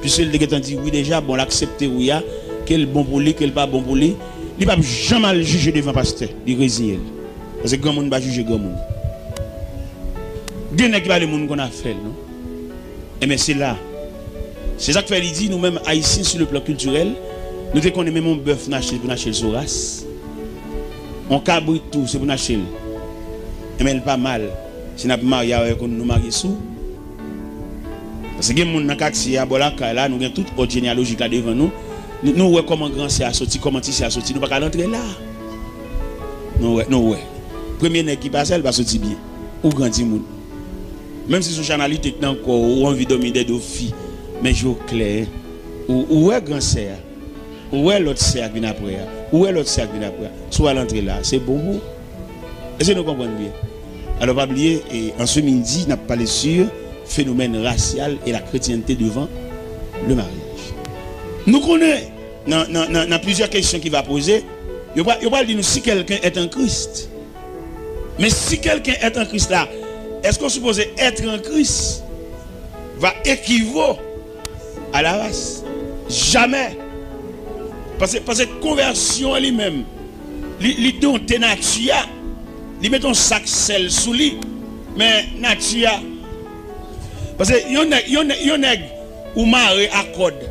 Piske l te gentan di wi deja, bon, l aksepte wi a, ke l bon pou li, ke l pa bon pou li. Li p ap janm al jije devan pastè, li reziye l. Paske granmoun pa jije granmoun. Gen nèg ki pa vle moun konn afè l, non. Enben, se la. Se sa k fè li di, nou menm Ayisyen, sur le plan culturel, nou te konnen menm yon bèf n achte l pou n achte l sou ras. Yon kabrit tou, se pou n achte l. Enben, l pa mal. Si n ap marye avèk yon, nou marye sou. Paske gen moun nan katye a, bò lakay la, nou gen tout òb jeneyalojik la devan nou. Nou, nou wè kòman gran sè a soti, kòman ti sè a soti, nou pa ka rantre la. Nou wè, nou wè. Premye nèg ki pase a, li pa soti byen. Ou gran timoun. Menm si se yon chanalite k nan kò w, ou anvi dòmi dèdo fi, men je w klè, ou, ou wè gran sè a, ou wè lòt sè a k vin apre a, ou wè lòt sè a k vin apre a. Si w al antre la, se bon pou ou. Èske nou konprann byen? Alò, pa bliye, e, an se midi, n ap pale sur phénomène racial et la chrétienté devant le mariage. Nou konnen, nan, nan, nan, nan plizyè kesyon ki va poze, yo pral, yo pral di nou si quelqu'un est en Christ. Men si quelqu'un est en Christ la, èske w sipoze être en Christ va équivaut à la race? Jamè. Paske, paske konvèsyon an li menm, li, li donte nati a, li mete yon sak sèl sou li, men nati a. Paske yon nèg, yon nèg, yon nèg ou mare a kòd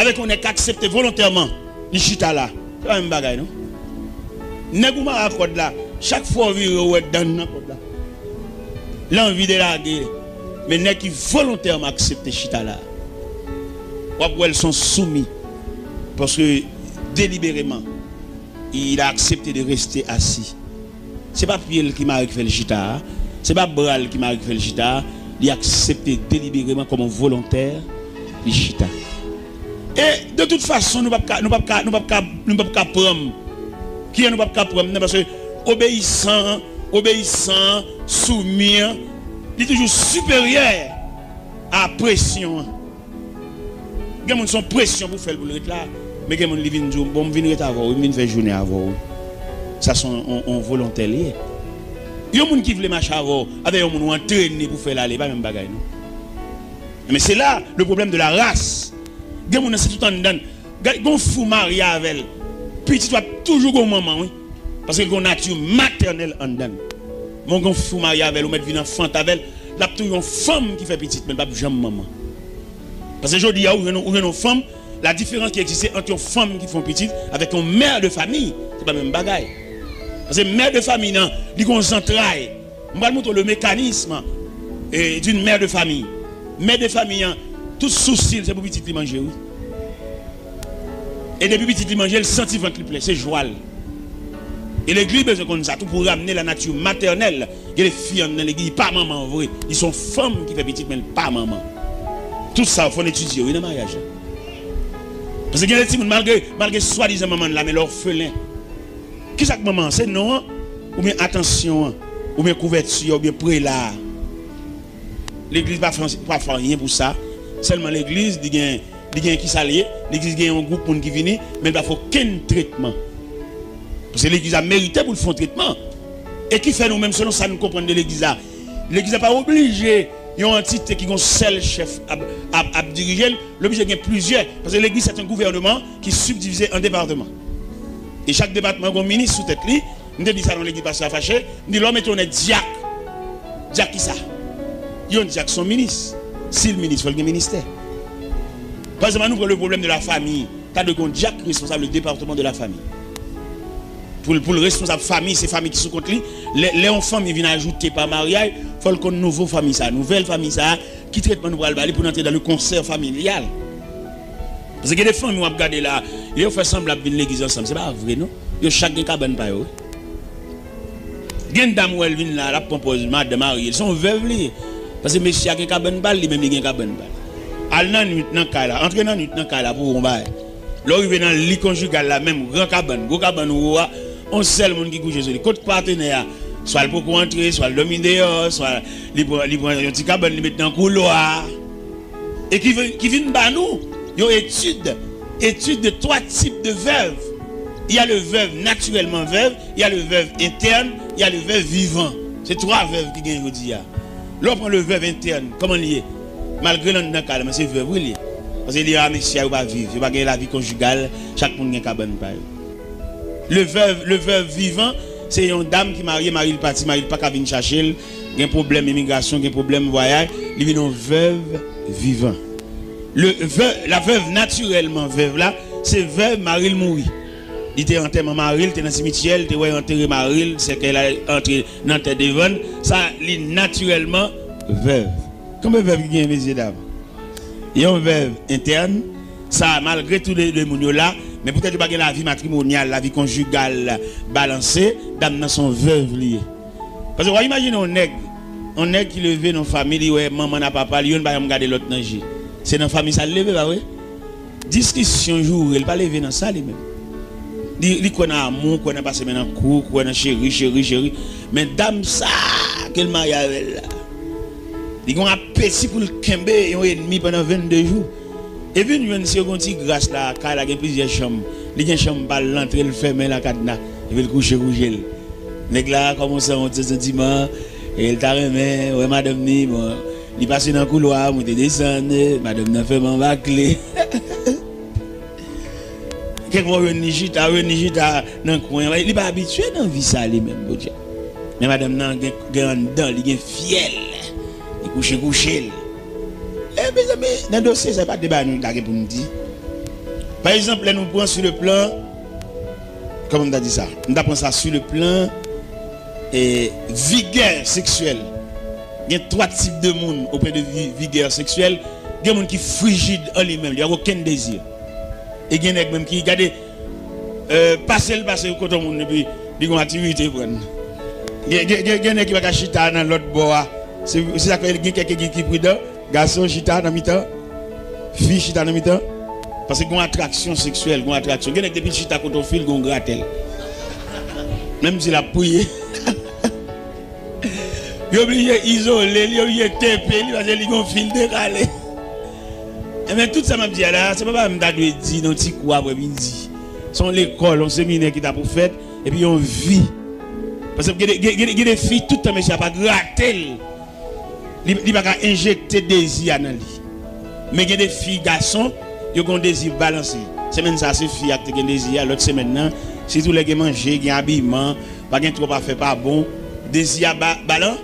avèk yon nèg k aksepte volontèman li chita la, se pa menm bagay non. Nèg ou mare a kòd la, chak fwa w vire ou wè dann nan kòd la. L anvi delage, men nèg ki volontèman aksepte chita la, w ap wè l se yon soumi, paske delibereman, il a accepté de rester assis. Se pa pye l ki mare ki fè l chita a, se pa bra l ki mare ki fè l chita a, li aksepte delibereman kòm yon volontè, li chita. E de tout fason, nou p ap ka, nou p ap ka, nou p ap ka, nou p ap ka pran m. Kijan nou p ap ka pran m nan? Paske obeyisan an, obeyisan an, soumi an, li toujou siperyè a presyon an. Gen moun se yon presyon pou fè l pou l ret la, men gen moun li vin di w, bon, m vin ret avè w wi, m vin fè jounen avè w wi. Sa se yon, yon, yon volontè li ye. Yon moun ki vle mache avè w, avè yon moun ou antrene pou fè l ale, e pa menm bagay non. Men se la le problème de la race. Gen moun nan se tout anndan l. Gade, gon fi w marye avè l, pitit w ap toujou gon manman, wi. Paske l gon nati matènèl anndan l. Men gon fi w marye avè l, ou mèt vin anfant avè l, l ap toujou yon fanm ki fè pitit, men l p ap janm manman. Paske jodi a, ou jwenn, ou jwenn yon fanm, la diferans ki egziste ant yon fanm ki fè yon pitit avèk yon mè de famiy, se pa menm bagay. Paske mè de famiy nan, li gon zantray. M pral montre w le mécanisme, eh, d'une mère de famille. Mè de famiy an, tout sousi l, se pou pitit li manje, wi. E depi pitit li manje, l santi vant li plen, se jwa l. E legliz bezwen konn sa tou pou ramne la nature maternelle. Gen de fi anndan legliz, li pa manman vre. Li se yon fanm ki fè pitit, men l pa manman. Tout sa, fò n etidye, wi, nan maryaj la. Paske gen de timoun, malgre, malgre swadizan manman l la, men l òfelen. Kisa k manman an? Se non an, oubyen atansyon an, oubyen kouvèti a, oubyen prela a? Legliz pa fè, pa fè anyen pou sa. Sèlman legliz, li gen, li gen kisa l ye? Legliz gen yon gwoup moun ki vini, men l pa fè okenn tretman. Paske legliz la merite pou l fè yon tretman. E ki fè nou menm, selon sa nou konprann de legliz la, legliz la pa oblije yon antite ki gon sèl chèf ap, ap, ap dirije l, l oblije gen plizyè. Paske legliz se yon gouvènman ki sibdivize an depatman. E chak depatman gon minis sou tèt li. M te di sa nan legliz, pastè a fache. M di, lè w mete yon nèg dyak, dyak ki sa? Yon dyak se yon minis. Si l minis, fò l gen ministè. Pa egzanp, ann nou pran le problème de la famille. Ta dwe gen yon dyak responsab le département de la famille. Pou l, pou l responsab fanmi, se fanmi ki sou kont li. Lè, lè yon fanmi vin ajoute pa maryaj, fò l konn nouvo fanmi sa, nouvèl fanmi sa, ki tretman nou pral ba li pou n antre dans le concert familial. Paske gen de fanmi w ap gade la, yo fè sanblan ap vin legliz ansanm. Se pa vre, non. Yo chak gen kabann pa yo, wi. Gen dam ou wè l vin la, l ap pran pòz madanm marye l. Se yon vèv li ye. Paske mesye a gen kabann pa l, li menm li gen kabann pa l. Al nan nwit nan kay la, antre nan nwit nan kay la pou w wè yon bagay. Lè w rive nan li konjigal la, menm gran kabann, gwo kabann ou a, yon sèl moun ki kouche sou li. Kot patenè a? Swa l poko antre, swa l dòmi deyò, swa li pran, li pran yon ti kabann, li met nan koulwa a. E ki vin, ki vin ba nou yon etid, étude de trois types de veuves. Il y a le veuve naturellement veuve, il y a le veuve interne, il y a le veuve vivant. Se twa vèv ki gen jodi a. Lè w pran le veuve interne, kòman li ye? Malgre l anndan kay la, men se vèv wi li ye. Paske li a mesye a, yo pa viv, yo pa gen lavi konjigal, chak moun gen kabann pa yo. Le veuve, le veuve vivant, se yon dam ki marye, mari l pati, mari l pa ka vin chache l, gen pwoblèm imigrasyon, gen pwoblèm vwayaj, li vin yon veuve vivant. Le veuve, la veuve naturellement veuve la, se veuve mari l mouri. Li te antèman mari l, te nan simityè, li te wè yo antere mari l, sèkèy la antre nan tè devan l, sa li natirèlman vèv. Konbyen vèv ki genyen, mesye dam? Yon vèv entèn, sa malgre tou de, de moun yo la, men poutèt yo pa gen lavi matrimonyal, lavi konjigal balanse, dam nan se yon vèv li ye. Paske w a imajine yon nèg, yon nèg ki leve nan fanmi, li wè manman n ak papa l, youn pa janm gade lòt nan je. Se nan fanmi sa l leve, pa vre? Diskisyon, joure, li pa leve nan sa li menm. Li, li kwè nan amou, kwè nan pase men nan kou, kwè nan cheri, cheri, cheri. Men dam sa ke l marye avè l la, li gen yon apeti pou l kenbe yon enmi pandan vennde jou. Epi n jwenn si yo gen yon ti gras la, kay la gen plizyè chanm. Li gen chanm pa l, l antre, l fèmen l a kadna. Epi l kouche kouche l. Nèg la kòmanse yon ti santiman, e l ta renmen wè madanm ni, bon, li pase nan koulwa, monte desann, madanm nan fèmen anba kle. Kèk fwa w jwenn li chita, w jwenn li chita nan kwen an. Li pa abitye nan vi sa li menm, Bondye. Men madanm nan gen, gen anndan, li gen fyèl. Li kouche kouche l. E mezanmi, nan dosye sa, pa de bagay nou ta gen pou n di. Pa egzanp, lè nou pran sou le plan, kòman m ta di sa? M ta pran sa sou le plan, eh, vigè seksyèl. Gen twa tip de moun o pwen de vi-, vigè seksyèl. Gen moun ki frijid an li menm, li pa gen okenn dezi. E gen nèg menm ki, gade, eh, pase l pase kote yon moun epi li gen yon aktivite pran. Gen, gen, gen, gen nèg ki pa ka chita nan lòt bò a. Se, se sa k fè gen kèk ki, ki pridan. Gason chita nan mitan, fi chita nan mitan. Paske gen yon atraksyon seksyèl, gen yon atraksyon. Gen nèg depi l chita kote yon fi, l gen yon gratèl. Menm si l ap priye. Yo oblije izole li, yo oblije tepe li, paske li gen yon fi l dekale. Enben, tout sa m ap di a la, se pa bagay m ta dwe di nan ti kou aprè midi. Se yon lekòl, yon seminè ki ta pou fèt, epi yon vi. Paske gen de, gen, gen, gen de fi, tout tan mesye a pa grate l. Li, li pa ka enjekte dezi a nan li. Men gen de fi, gason, yo gen yon dezi balanse. Semèn sa a, se fi a ki te gen dezi a. Lòt semèn nan, sitou lè gen manje, gen abiman, pa gen twòp afè pa bon, dezi a ba, balan.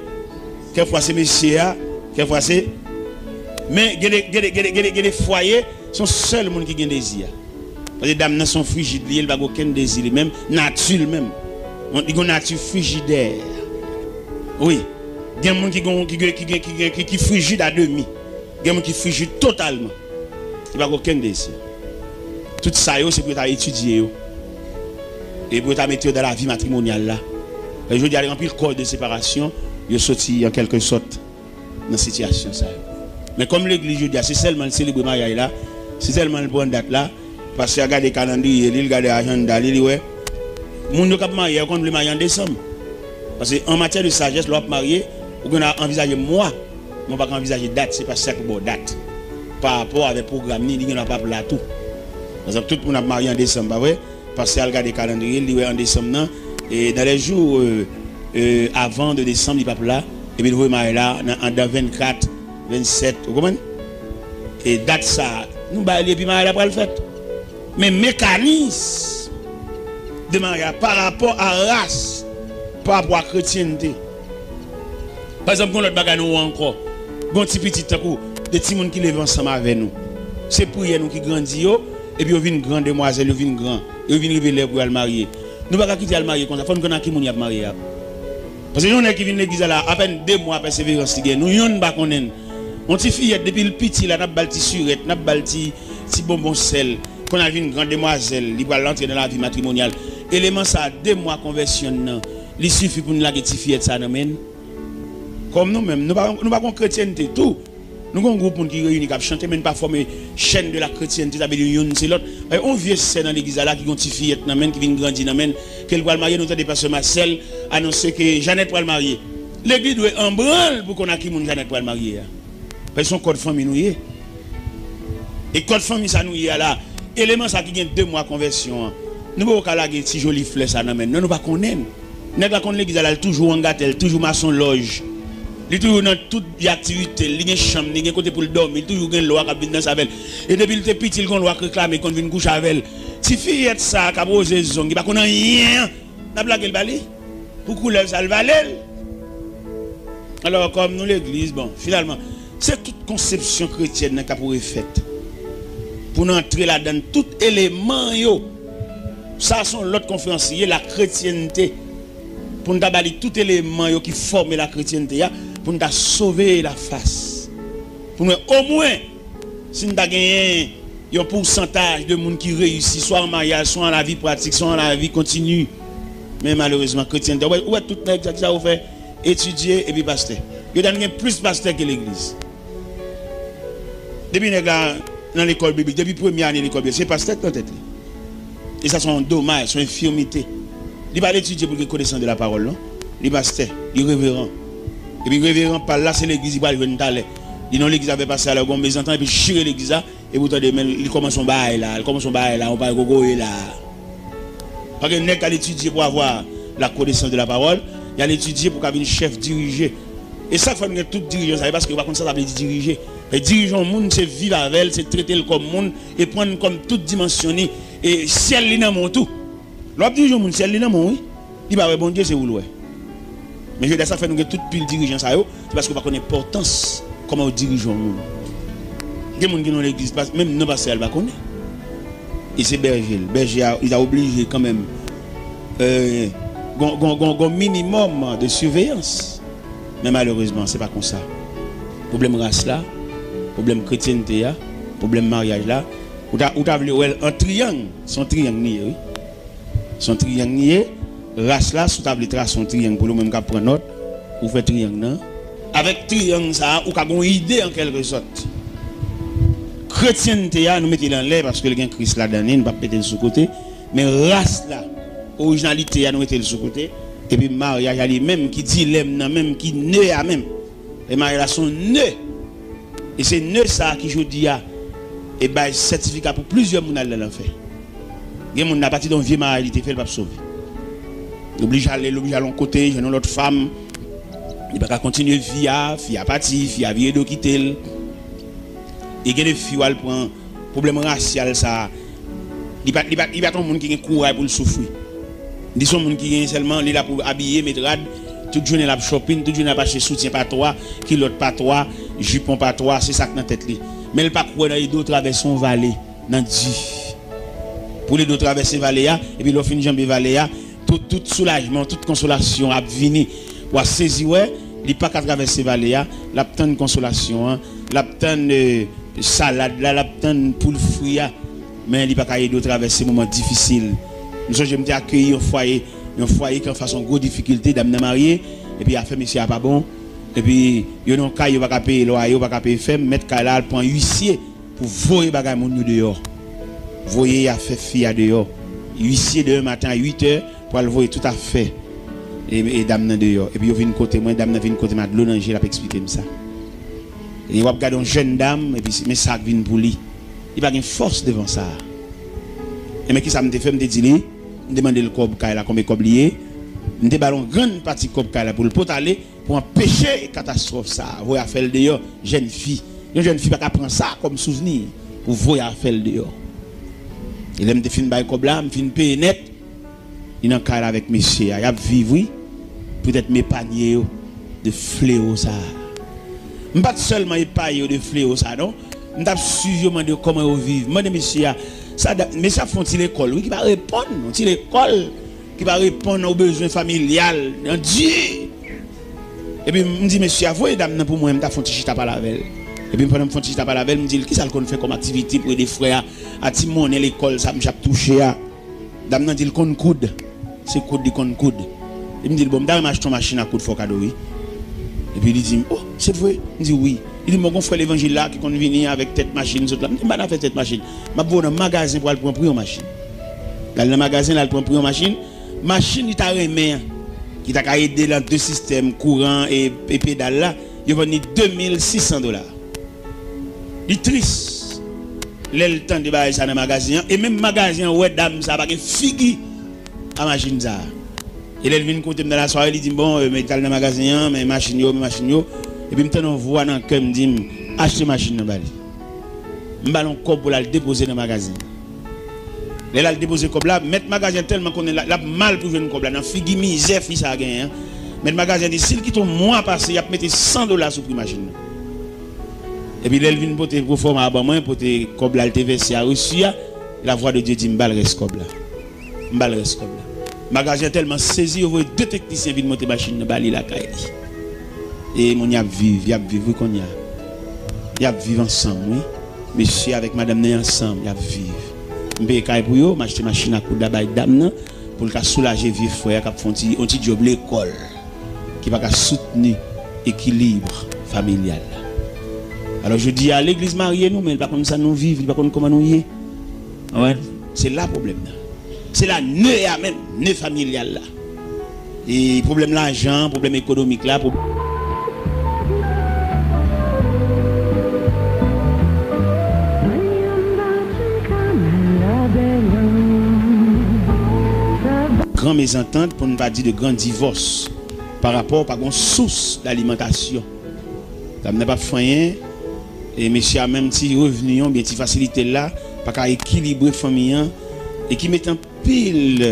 Kèk fwa se mesye a, kèk fwa se. Men gen de, gen de, gen de, gen de, gen de fwaye, se yon sèl moun ki gen dezi a. Paske dam nan se yon frijid li ye, li pa gen okenn dezi li menm, nati l menm. Bon, li gen yon nati frijidè. Wi. Gen moun ki gen, ki gen, ki gen, ki gen, ki, ki frijid a demi. Gen moun ki frijid totalman. Li pa gen okenn dezi. Tout sa yo, se pou yo ta etidye yo. E pou yo ta mete yo nan lavi matrimonyal la. E jodi a, gen anpil kò de separasyon, yo soti an kèlke sòt nan sitiyasyon sa yo. Men kòm legliz jodi a, se sèlman l selebre maryaj la, se sèlman l pran dat la, pastè a gade kalandriye li, l gade ajanda li, li wè. Moun yo k ap marye a, yo konn vle marye an desanm. Paske an matyè de sajès, lè w ap marye, ou gen dwa anvizaje mwa, men w pa ka anvizaje dat, se pastè a ki ba w dat. Pa rapò avèk pwogram li, li gen dwa p ap la tou. Pa egzanp, tout moun ap marye an desanm, pa vre? Pastè al gade kalandriye, li wè an desanm nan, e dans les jours, euh, euh, avant de décembre, li p ap la, epi l voye maryaj la nan, andan vennkat, vennsèt, ou konprann? E dat sa, nou bay li, epi maryaj la pral fèt. Men mekanis de maryaj pa rapò a ras, pa rapò a kretyente. Pa egzanp, gen yon lòt bagay nou wè ankò. Gen yon ti pitit tankou de timoun ki leve ansanm avè nou. Se priyè nou ki grandi yo, epi yo vin gran, demwazèl yo vin gran. Yo vin rive lè pou y al marye. Nou pa ka kite y al marye konsa. Fò n konn ak ki moun y ap marye a. Paske yon nèg ki vin legliz la la, apèn de mwa pèseverans li gen. Nou yonn pa konnen l. Yon ti fiyèt, depi l piti la, n ap ba l ti sirèt, n ap ba l ti, ti bonbon sèl. Kounye a l vin gran demwazèl, li pral antre nan lavi matrimonyal. Eleman sa a, de mwa konvèsyon l nan, li sifi pou n lage ti fiyèt sa a nan men n? Kòm nou menm, nou pa, nou pa gon kretyente tou. Nou gon gwoup moun ki reyini, k ap chante, men n pa fòme chaîne de la chrétienté, sa vle di youn se lòt. Yon vye sè nan legliz la la ki gon ti fiyèt nan men l, ki vin grandi nan men l, ke l pral marye, nou tande pastè Marcel anonse ke Jeannette pral marye. Legliz dwe an branl pou konn ak ki moun Jeannette pral marye a. Paske se yon kòd fanmi nou ye. E kòd fanmi sa nou ye a la, eleman sa ki gen de mwa konvèsyon an, nou poko ka lage ti joli flè sa nan men l. Non, nou pa konnen l. Nèg la konn legliz la, l toujou angatè, l toujou masonlòj. Li toujou nan tout vye aktivite l, li gen chanm, li gen kote pou l dòmi, li toujou gen lwa k ap vin danse avè l. E depi l te piti, l gon lwa k reklame, konn vin kouche avè l. Ti fiyèt sa k ap woze zong, li pa konn anyen an, n ap lage l ba li? Pou koulèv sa, l vale l? Alò, kòm nou legliz, bon, finalman, se tout konsepsyon kretyèn nan k ap refèt. Pou n antre ladan l, tout eleman yo. Sa se yon lòt konferans li ye, la kretyente. Pou n ta ba li tout eleman yo ki fòme la kretyente a, pou n ta sove la fas. Pou n wè omwen si n ta genyen yon pousantaj de moun ki reyisi, swa an maryaj, swa an lavi pratik, swa an lavi kontini. Men malerezman, kretyente, ou wè, ou wè tout nèg sa, ki sa yo fè? Etidye epi pastè. Yo ta gen plis pastè ke legliz. Depi nèg la nan lekòl biblik, depi premye ane lekòl biblik, se pastè k nan tèt li. E sa se yon domaj, se yon enfimite. Li pa al etidye pou l gen konesans de la pawòl, non. Li pastè, li reveran. Epi reveran pa l la, se legliz li pral jwenn talè. Li nan legliz avè pastè a, lè gon mezantant, epi chire legliz la, epi w tande, men li kòmanse yon bagay la, li kòmanse yon bagay la, yon bagay gogoye la. Pa gen nèg k al etidye pou avoir la connaissance de la parole, y al etidye pou ka vin chèf dirije. E sa k fè nou gen tout dirijan sa, se paske yo pa konn sa sa vle di dirije. E dirije yon moun, se viv avè l, se trete l kòm moun, e pran l kòm tout dimansyon li, e syèl li nan men w tou. Lè w ap dirije yon moun, syèl li nan men w, wi. Li pa wè Bondye, se ou l wè. Men jodi a, sa k fè nou gen tout pil dirijan sa yo, se paske yo pa konn enpòtans kòman yo dirije yon moun. Gen moun ki nan legliz, pas-, menm non pastè a, li pa konnen. E se bèje l. Bèje a, li ta oblije kanmenm, euh, gon, gon, gon, gon minimòm de siveyans. Men malerezman, se pa konsa. Pwoblèm ras la, pwoblèm kretyente a, pwoblèm maryaj la, ou ta, ou ta vle wè l an triyang, se yon triyang li ye, wi. Se yon triyang li ye. Ras la, si w ta vle trase yon triyang pou li, ou menm k ap pran nòt, ou fè triyang nan. Avèk triyang sa a, ou ka gen yon ide an kèlke sòt. Kretyente a, nou mete l anlè paske l gen Kris ladan li, nou p ap mete l sou kote. Men ras la, orijinalite a, nou mete l sou kote. Epi maryaj a li menm, ki dilèm nan menm, ki ne a menm. E maryaj la se yon ne. E se ne sa a ki jodi a e bay sètifika pou plizyè moun al nan lanfè. Gen moun apati de yon vye maryaj li te fè, li p ap sove. L oblije ale, l oblije al yon kote, jwenn yon lòt fanm. Li pa ka kontinye vi a, fi a pati, fi a vire do kite l. E gen de fi w al pran pwoblèm rasyal sa a. Li pa, li pa, li pa t yon moun ki gen kouraj pou l soufri. Li se yon moun ki gen sèlman, li la pou abiye, met rad, tout jounen l ap shopping, tout jounen l ap achte soutyen pa twa, kilòt pa twa, jipon pa twa, se sa k nan tèt li. Men l pa kwè nan ede w travèse yon vale, nan di. Pou l ede w travèse vale a, epi lè w fin janbe vale a, tout, tout soulajman, tout konsolasyon ap vini. W a sezi wè, li pa ka travèse vale a, l ap tann konsolasyon an, l ap tann, eh, salad la, l ap tann poul fri a, men li pa ka ede w travèse moman difisil. M sonje m te akeyi yon fwaye, yon fwaye ki anfas yon gwo difikilte, dam nan marye, epi afè mesye a pa bon, epi yo nan yon kay, yo pa ka peye lwaye, yo pa ka peye fèm, mèt kay la al pran isye pou voye bagay moun yo deyò. Voye afè fi a deyò. Isye demen maten a uit è pou al voye tout afè e, e dam nan deyò. Epi yo vin kote mwen, dam nan vin kote m a dlo nan je l ap eksplike m sa. E w ap gade yon jèn dam, epi se, men sa k vin pou li. Li pa gen fòs devan sa. E men kisa m te fè, m te di li, m te mande l kòb kay la, konbyen kòb li ye. M te ba l yon grann pati kòb kay la pou l pot ale, pou anpeche katastwòf sa a. Voye afè l deyò, jèn fi. Yon jèn fi pa ka pran sa kòm souvni pou voye afè l deyò. E lè m te fin bay kòb la, m fin peye nèt, li nan kay la avèk mesye a. Y ap viv, wi. Poutèt m epanye yo de flewo sa a. M pa t sèlman epaye yo de flewo sa a, non. M t ap swiv yo, mande yo kòman yo viv. M mande mesye a, sa da-, mesye ap fè yon ti lekòl, wi, ki pa reponn, yon ti lekòl ki pa reponn o bezwen familyal, nan di. Epi m di mesye a, voye dam nan pou mwen, m ta fè yon ti chita pale avè l. Epi pandan m fè yon ti chita pale avè l, m di l kisa l konn fè kòm aktivite pou ede frè a, a ti monnen lekòl sa misye ap touche a. Dam nan di l konn koud. Se koud li konn koud. Epi m di l, bon, m ta renmen achte yon machin a koud, fè w kado, wi. Epi li di m, oh, se vre? M di, wi. Li di m, bon, gon frè levanjil la ki konn vini avèk tèt machin sot la. M di, m pa nan afè tèt machin. M ap voye w nan magazen pou al pran pri yon machin. L al nan magazen, l al pran pri yon machin. Machin li ta renmen an, ki ta ka ede l an de sistèm, kouran e, e pedal la, yo vann li de mil sis san dola. Li tris lè l tande bagay sa nan magazen an, e menm magazen an wè dam sa pa gen figi a machin sa. E lè l vin kote m nan lasware, li di m, bon, eh, men t al nan magazen an, men machin yo, men machin yo. Epi m tande yon vwa nan kè m di m, achte machin nan ba li. M ba l yon kòb pou l al depoze nan magazen. Lè l al depoze kòb la, mèt magazen an tèlman konnen l, l ap mal pou jwenn kòb la, nan figi mizè fi sa a genyen an. Mèt magazen an di, si l kite yon mwa pase, y ap mete san dola sou pri machin nan. Epi lè l vin pote pwofòma a ban mwen, pote kòb la l te vèse a resi a, lavwa de Dye di m ba l rès kòb la. M ba l rès kòb la. Magazen an tèlman sezi, yo voye de teknisyen vin monte machin nan ba li lakay li. E moun y ap viv, y ap viv wi kounye a. Y ap viv ansanm wi. Mesye avèk madanm nan ansanm, y ap viv. M peye kay pou yo, m achte machin a koud la bay dam nan pou l ka soulaje vye frè a k ap fè yon ti, yon ti djòb lekòl ki pa ka soutni ekilib familyal la. Alò jodi a legliz marye nou, men li pa konn sa nou viv, li pa konn kòman nou ye. Ou konprann? Se la pwoblèm nan. Se la nè a menm, nè familyal la. E pwoblèm lajan, pwoblèm ekonomik la, pwob- Gran mezantant, pou n pa di de gran divòs, pa rapò pa gon sous dalimantasyon. Dam nan p ap fè anyen, e mesye a menm ti revni an, oubyen ti fasilite l la, pa ka ekilibre fanmi an, e ki mete anpil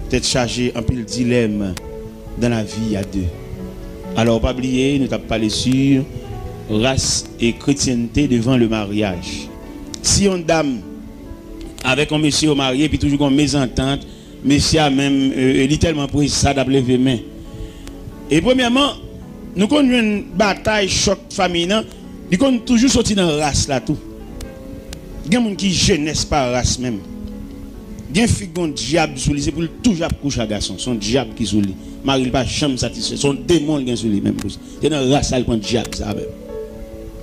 tèt chaje, anpil dilèm dans la vie à deux. Alò, pa bliye, nou t ap pale sur race et chrétienté devant le mariage. Si yon dam avèk yon mesye yo marye, epi toujou gon mezantant, mesye a menm, e, e, li tèlman presa, l ap leve men. E premyèman, nou konn jwenn batay, chòk fanmi nan, li konn toujou soti nan ras la tou. Gen moun ki jenès pa ras menm. Gen fi k gon dyab sou li, se pou l toujou ap kouche ak gason. Se yon dyab ki sou li. Mari l pa janm satisfè. Se yon demon l gen sou li menm. Se nan ras la l pran dyab sa menm.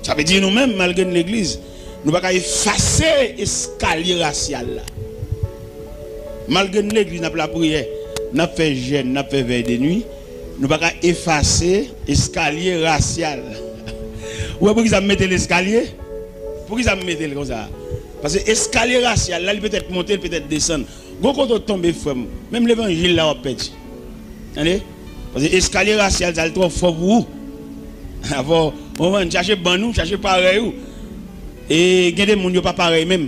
Sa vle di nou menm, malgre n legliz, nou pa ka efase eskalye rasyal la. Malgre n legliz, n ap lapriyè, n ap fè jèn, n ap fè vèy de nwi, nou pa ka efase eskalye rasyal. Ou wè poukisa m mete l eskalye? Poukisa m mete l konsa? Paske eskalye rasyal la, li petèt monte, li petèt desann. Gon kote w tonbe, frè m, menm levanjil la w ap pèdi. Tande? Paske eskalye rasyal sa, li twò fò pou ou. Avò, ou konprann, chache bann ou, chache parèy ou. E gen de moun yo pa parèy menm.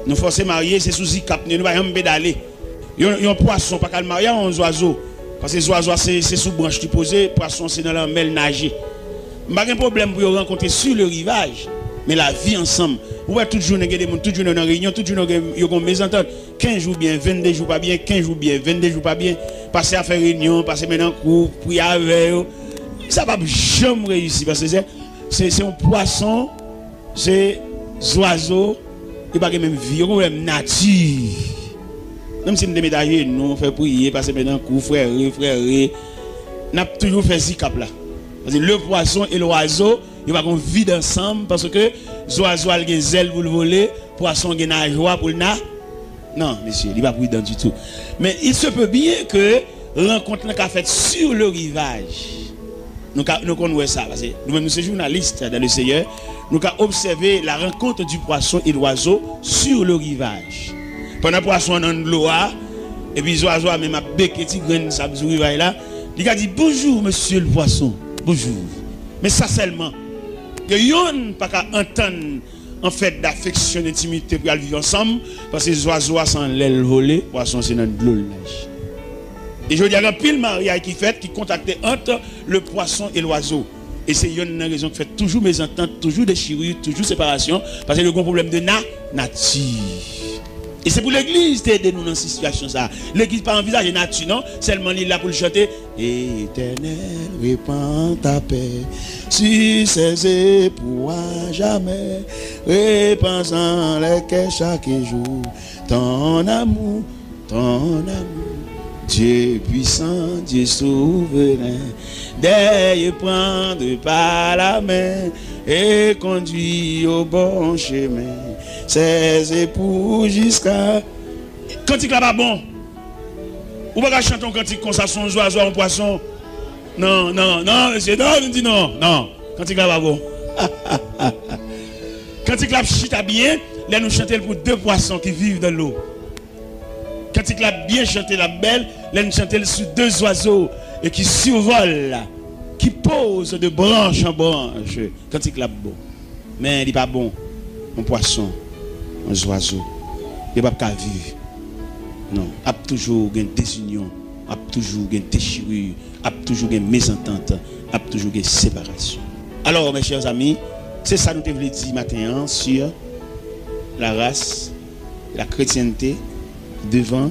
Nou fòse marye, se sou zikap nou ye, nou pa janm pedale. Yon, yon pwason pa ka al marye a yon zwazo. Paske zwazo a se, se sou branch li poze, pwason se nan lanmè l naje. M pa gen pwoblèm pou yo rankontre sur le rivage, men lavi ansanm. Ou wè tout jounen gen de moun, tout jounen yo nan reyinyon, tout jounen yo gen, yo gen yon mezantant. Kenz jou byen, vennde jou pa byen, kenz jou byen, vennde jou pa byen. Pase a fè reyinyon, pase mennen an kou, priye avè yo. Sa p ap janm reyisi, paske se, se, se yon pwason, se zwazo, yo pa gen menm vi, yo gen pwoblèm nati. Menm si n te met ajenou, fè priye, pase mennen an kou, frere, frere, n ap toujou fè zikap la. Paske le poisson et l'oiseau, yo pa gen yon vi ansanm, paske zwazo a l gen zèl pou l vole, pwason gen najwa pou l na. Non, mesye, li pa pridan ditou. Men il se peut bien que rankont lan ka fèt sur le rivage. Nou ka, nou konn wè sa, paske nou menm nou se jounalis dans le Seigneur, nou ka obsève la rencontre du poisson et l'oiseau sur le rivage. Pandan pwason an nan dlo a, epi zwazo a menm ap beke ti grenn sab sou rivaj la, li ka di, "Bonjour, monsieur le poisson, bonjour." Men sa sèlman, ke yonn pa ka antann an fèt dafeksyon, dentimite pou y al viv ansanm, paske zwazo a se anlè l vole, pwason se nan dlo l naje. E jodi a, gen anpil maryaj ki fèt, ki kontakte ant le pwason e lwazo. E se yonn nan rezon ki fè toujou mezantant, toujou dechiri, toujou separasyon, paske yo gen pwoblèm de na, nati. E se pou legliz te ede nou nan sitiyasyon sa a. Legliz pa anvizaje nati, non, sèlman li la pou l chante, Éternel, répands ta paix sur ces époux à jamais. Répands en les cœurs chaque jour ton amour, ton amour. Dieu puissant, Dieu souverain, d'aide et prendre par la main et conduis au bon chemin ces époux jusqu'à. Kantik la pa bon. Ou pa ka chante yon kantik konsa sou yon zwazo a yon pwason. Non, non, non, mesye, non, nou di non, non. Kantik la pa bon. Kantik la ap chita byen lè nou chante l pou de pwason ki viv dans l'eau. Kantik la ap byen chante, l ap bèl lè nou chante l sou de zwazo e ki sivole, ki poze de branch an branch. Kantik la ap bon. Men li pa bon. Yon pwason, yon zwazo, yo p ap ka viv. Non, ap toujou gen dezinyon, ap toujou gen dechiri, ap toujou gen mezantant, ap toujou gen separasyon. Alors, mes chers amis, se sa nou te vle di maten an sur la race, la chrétienté devant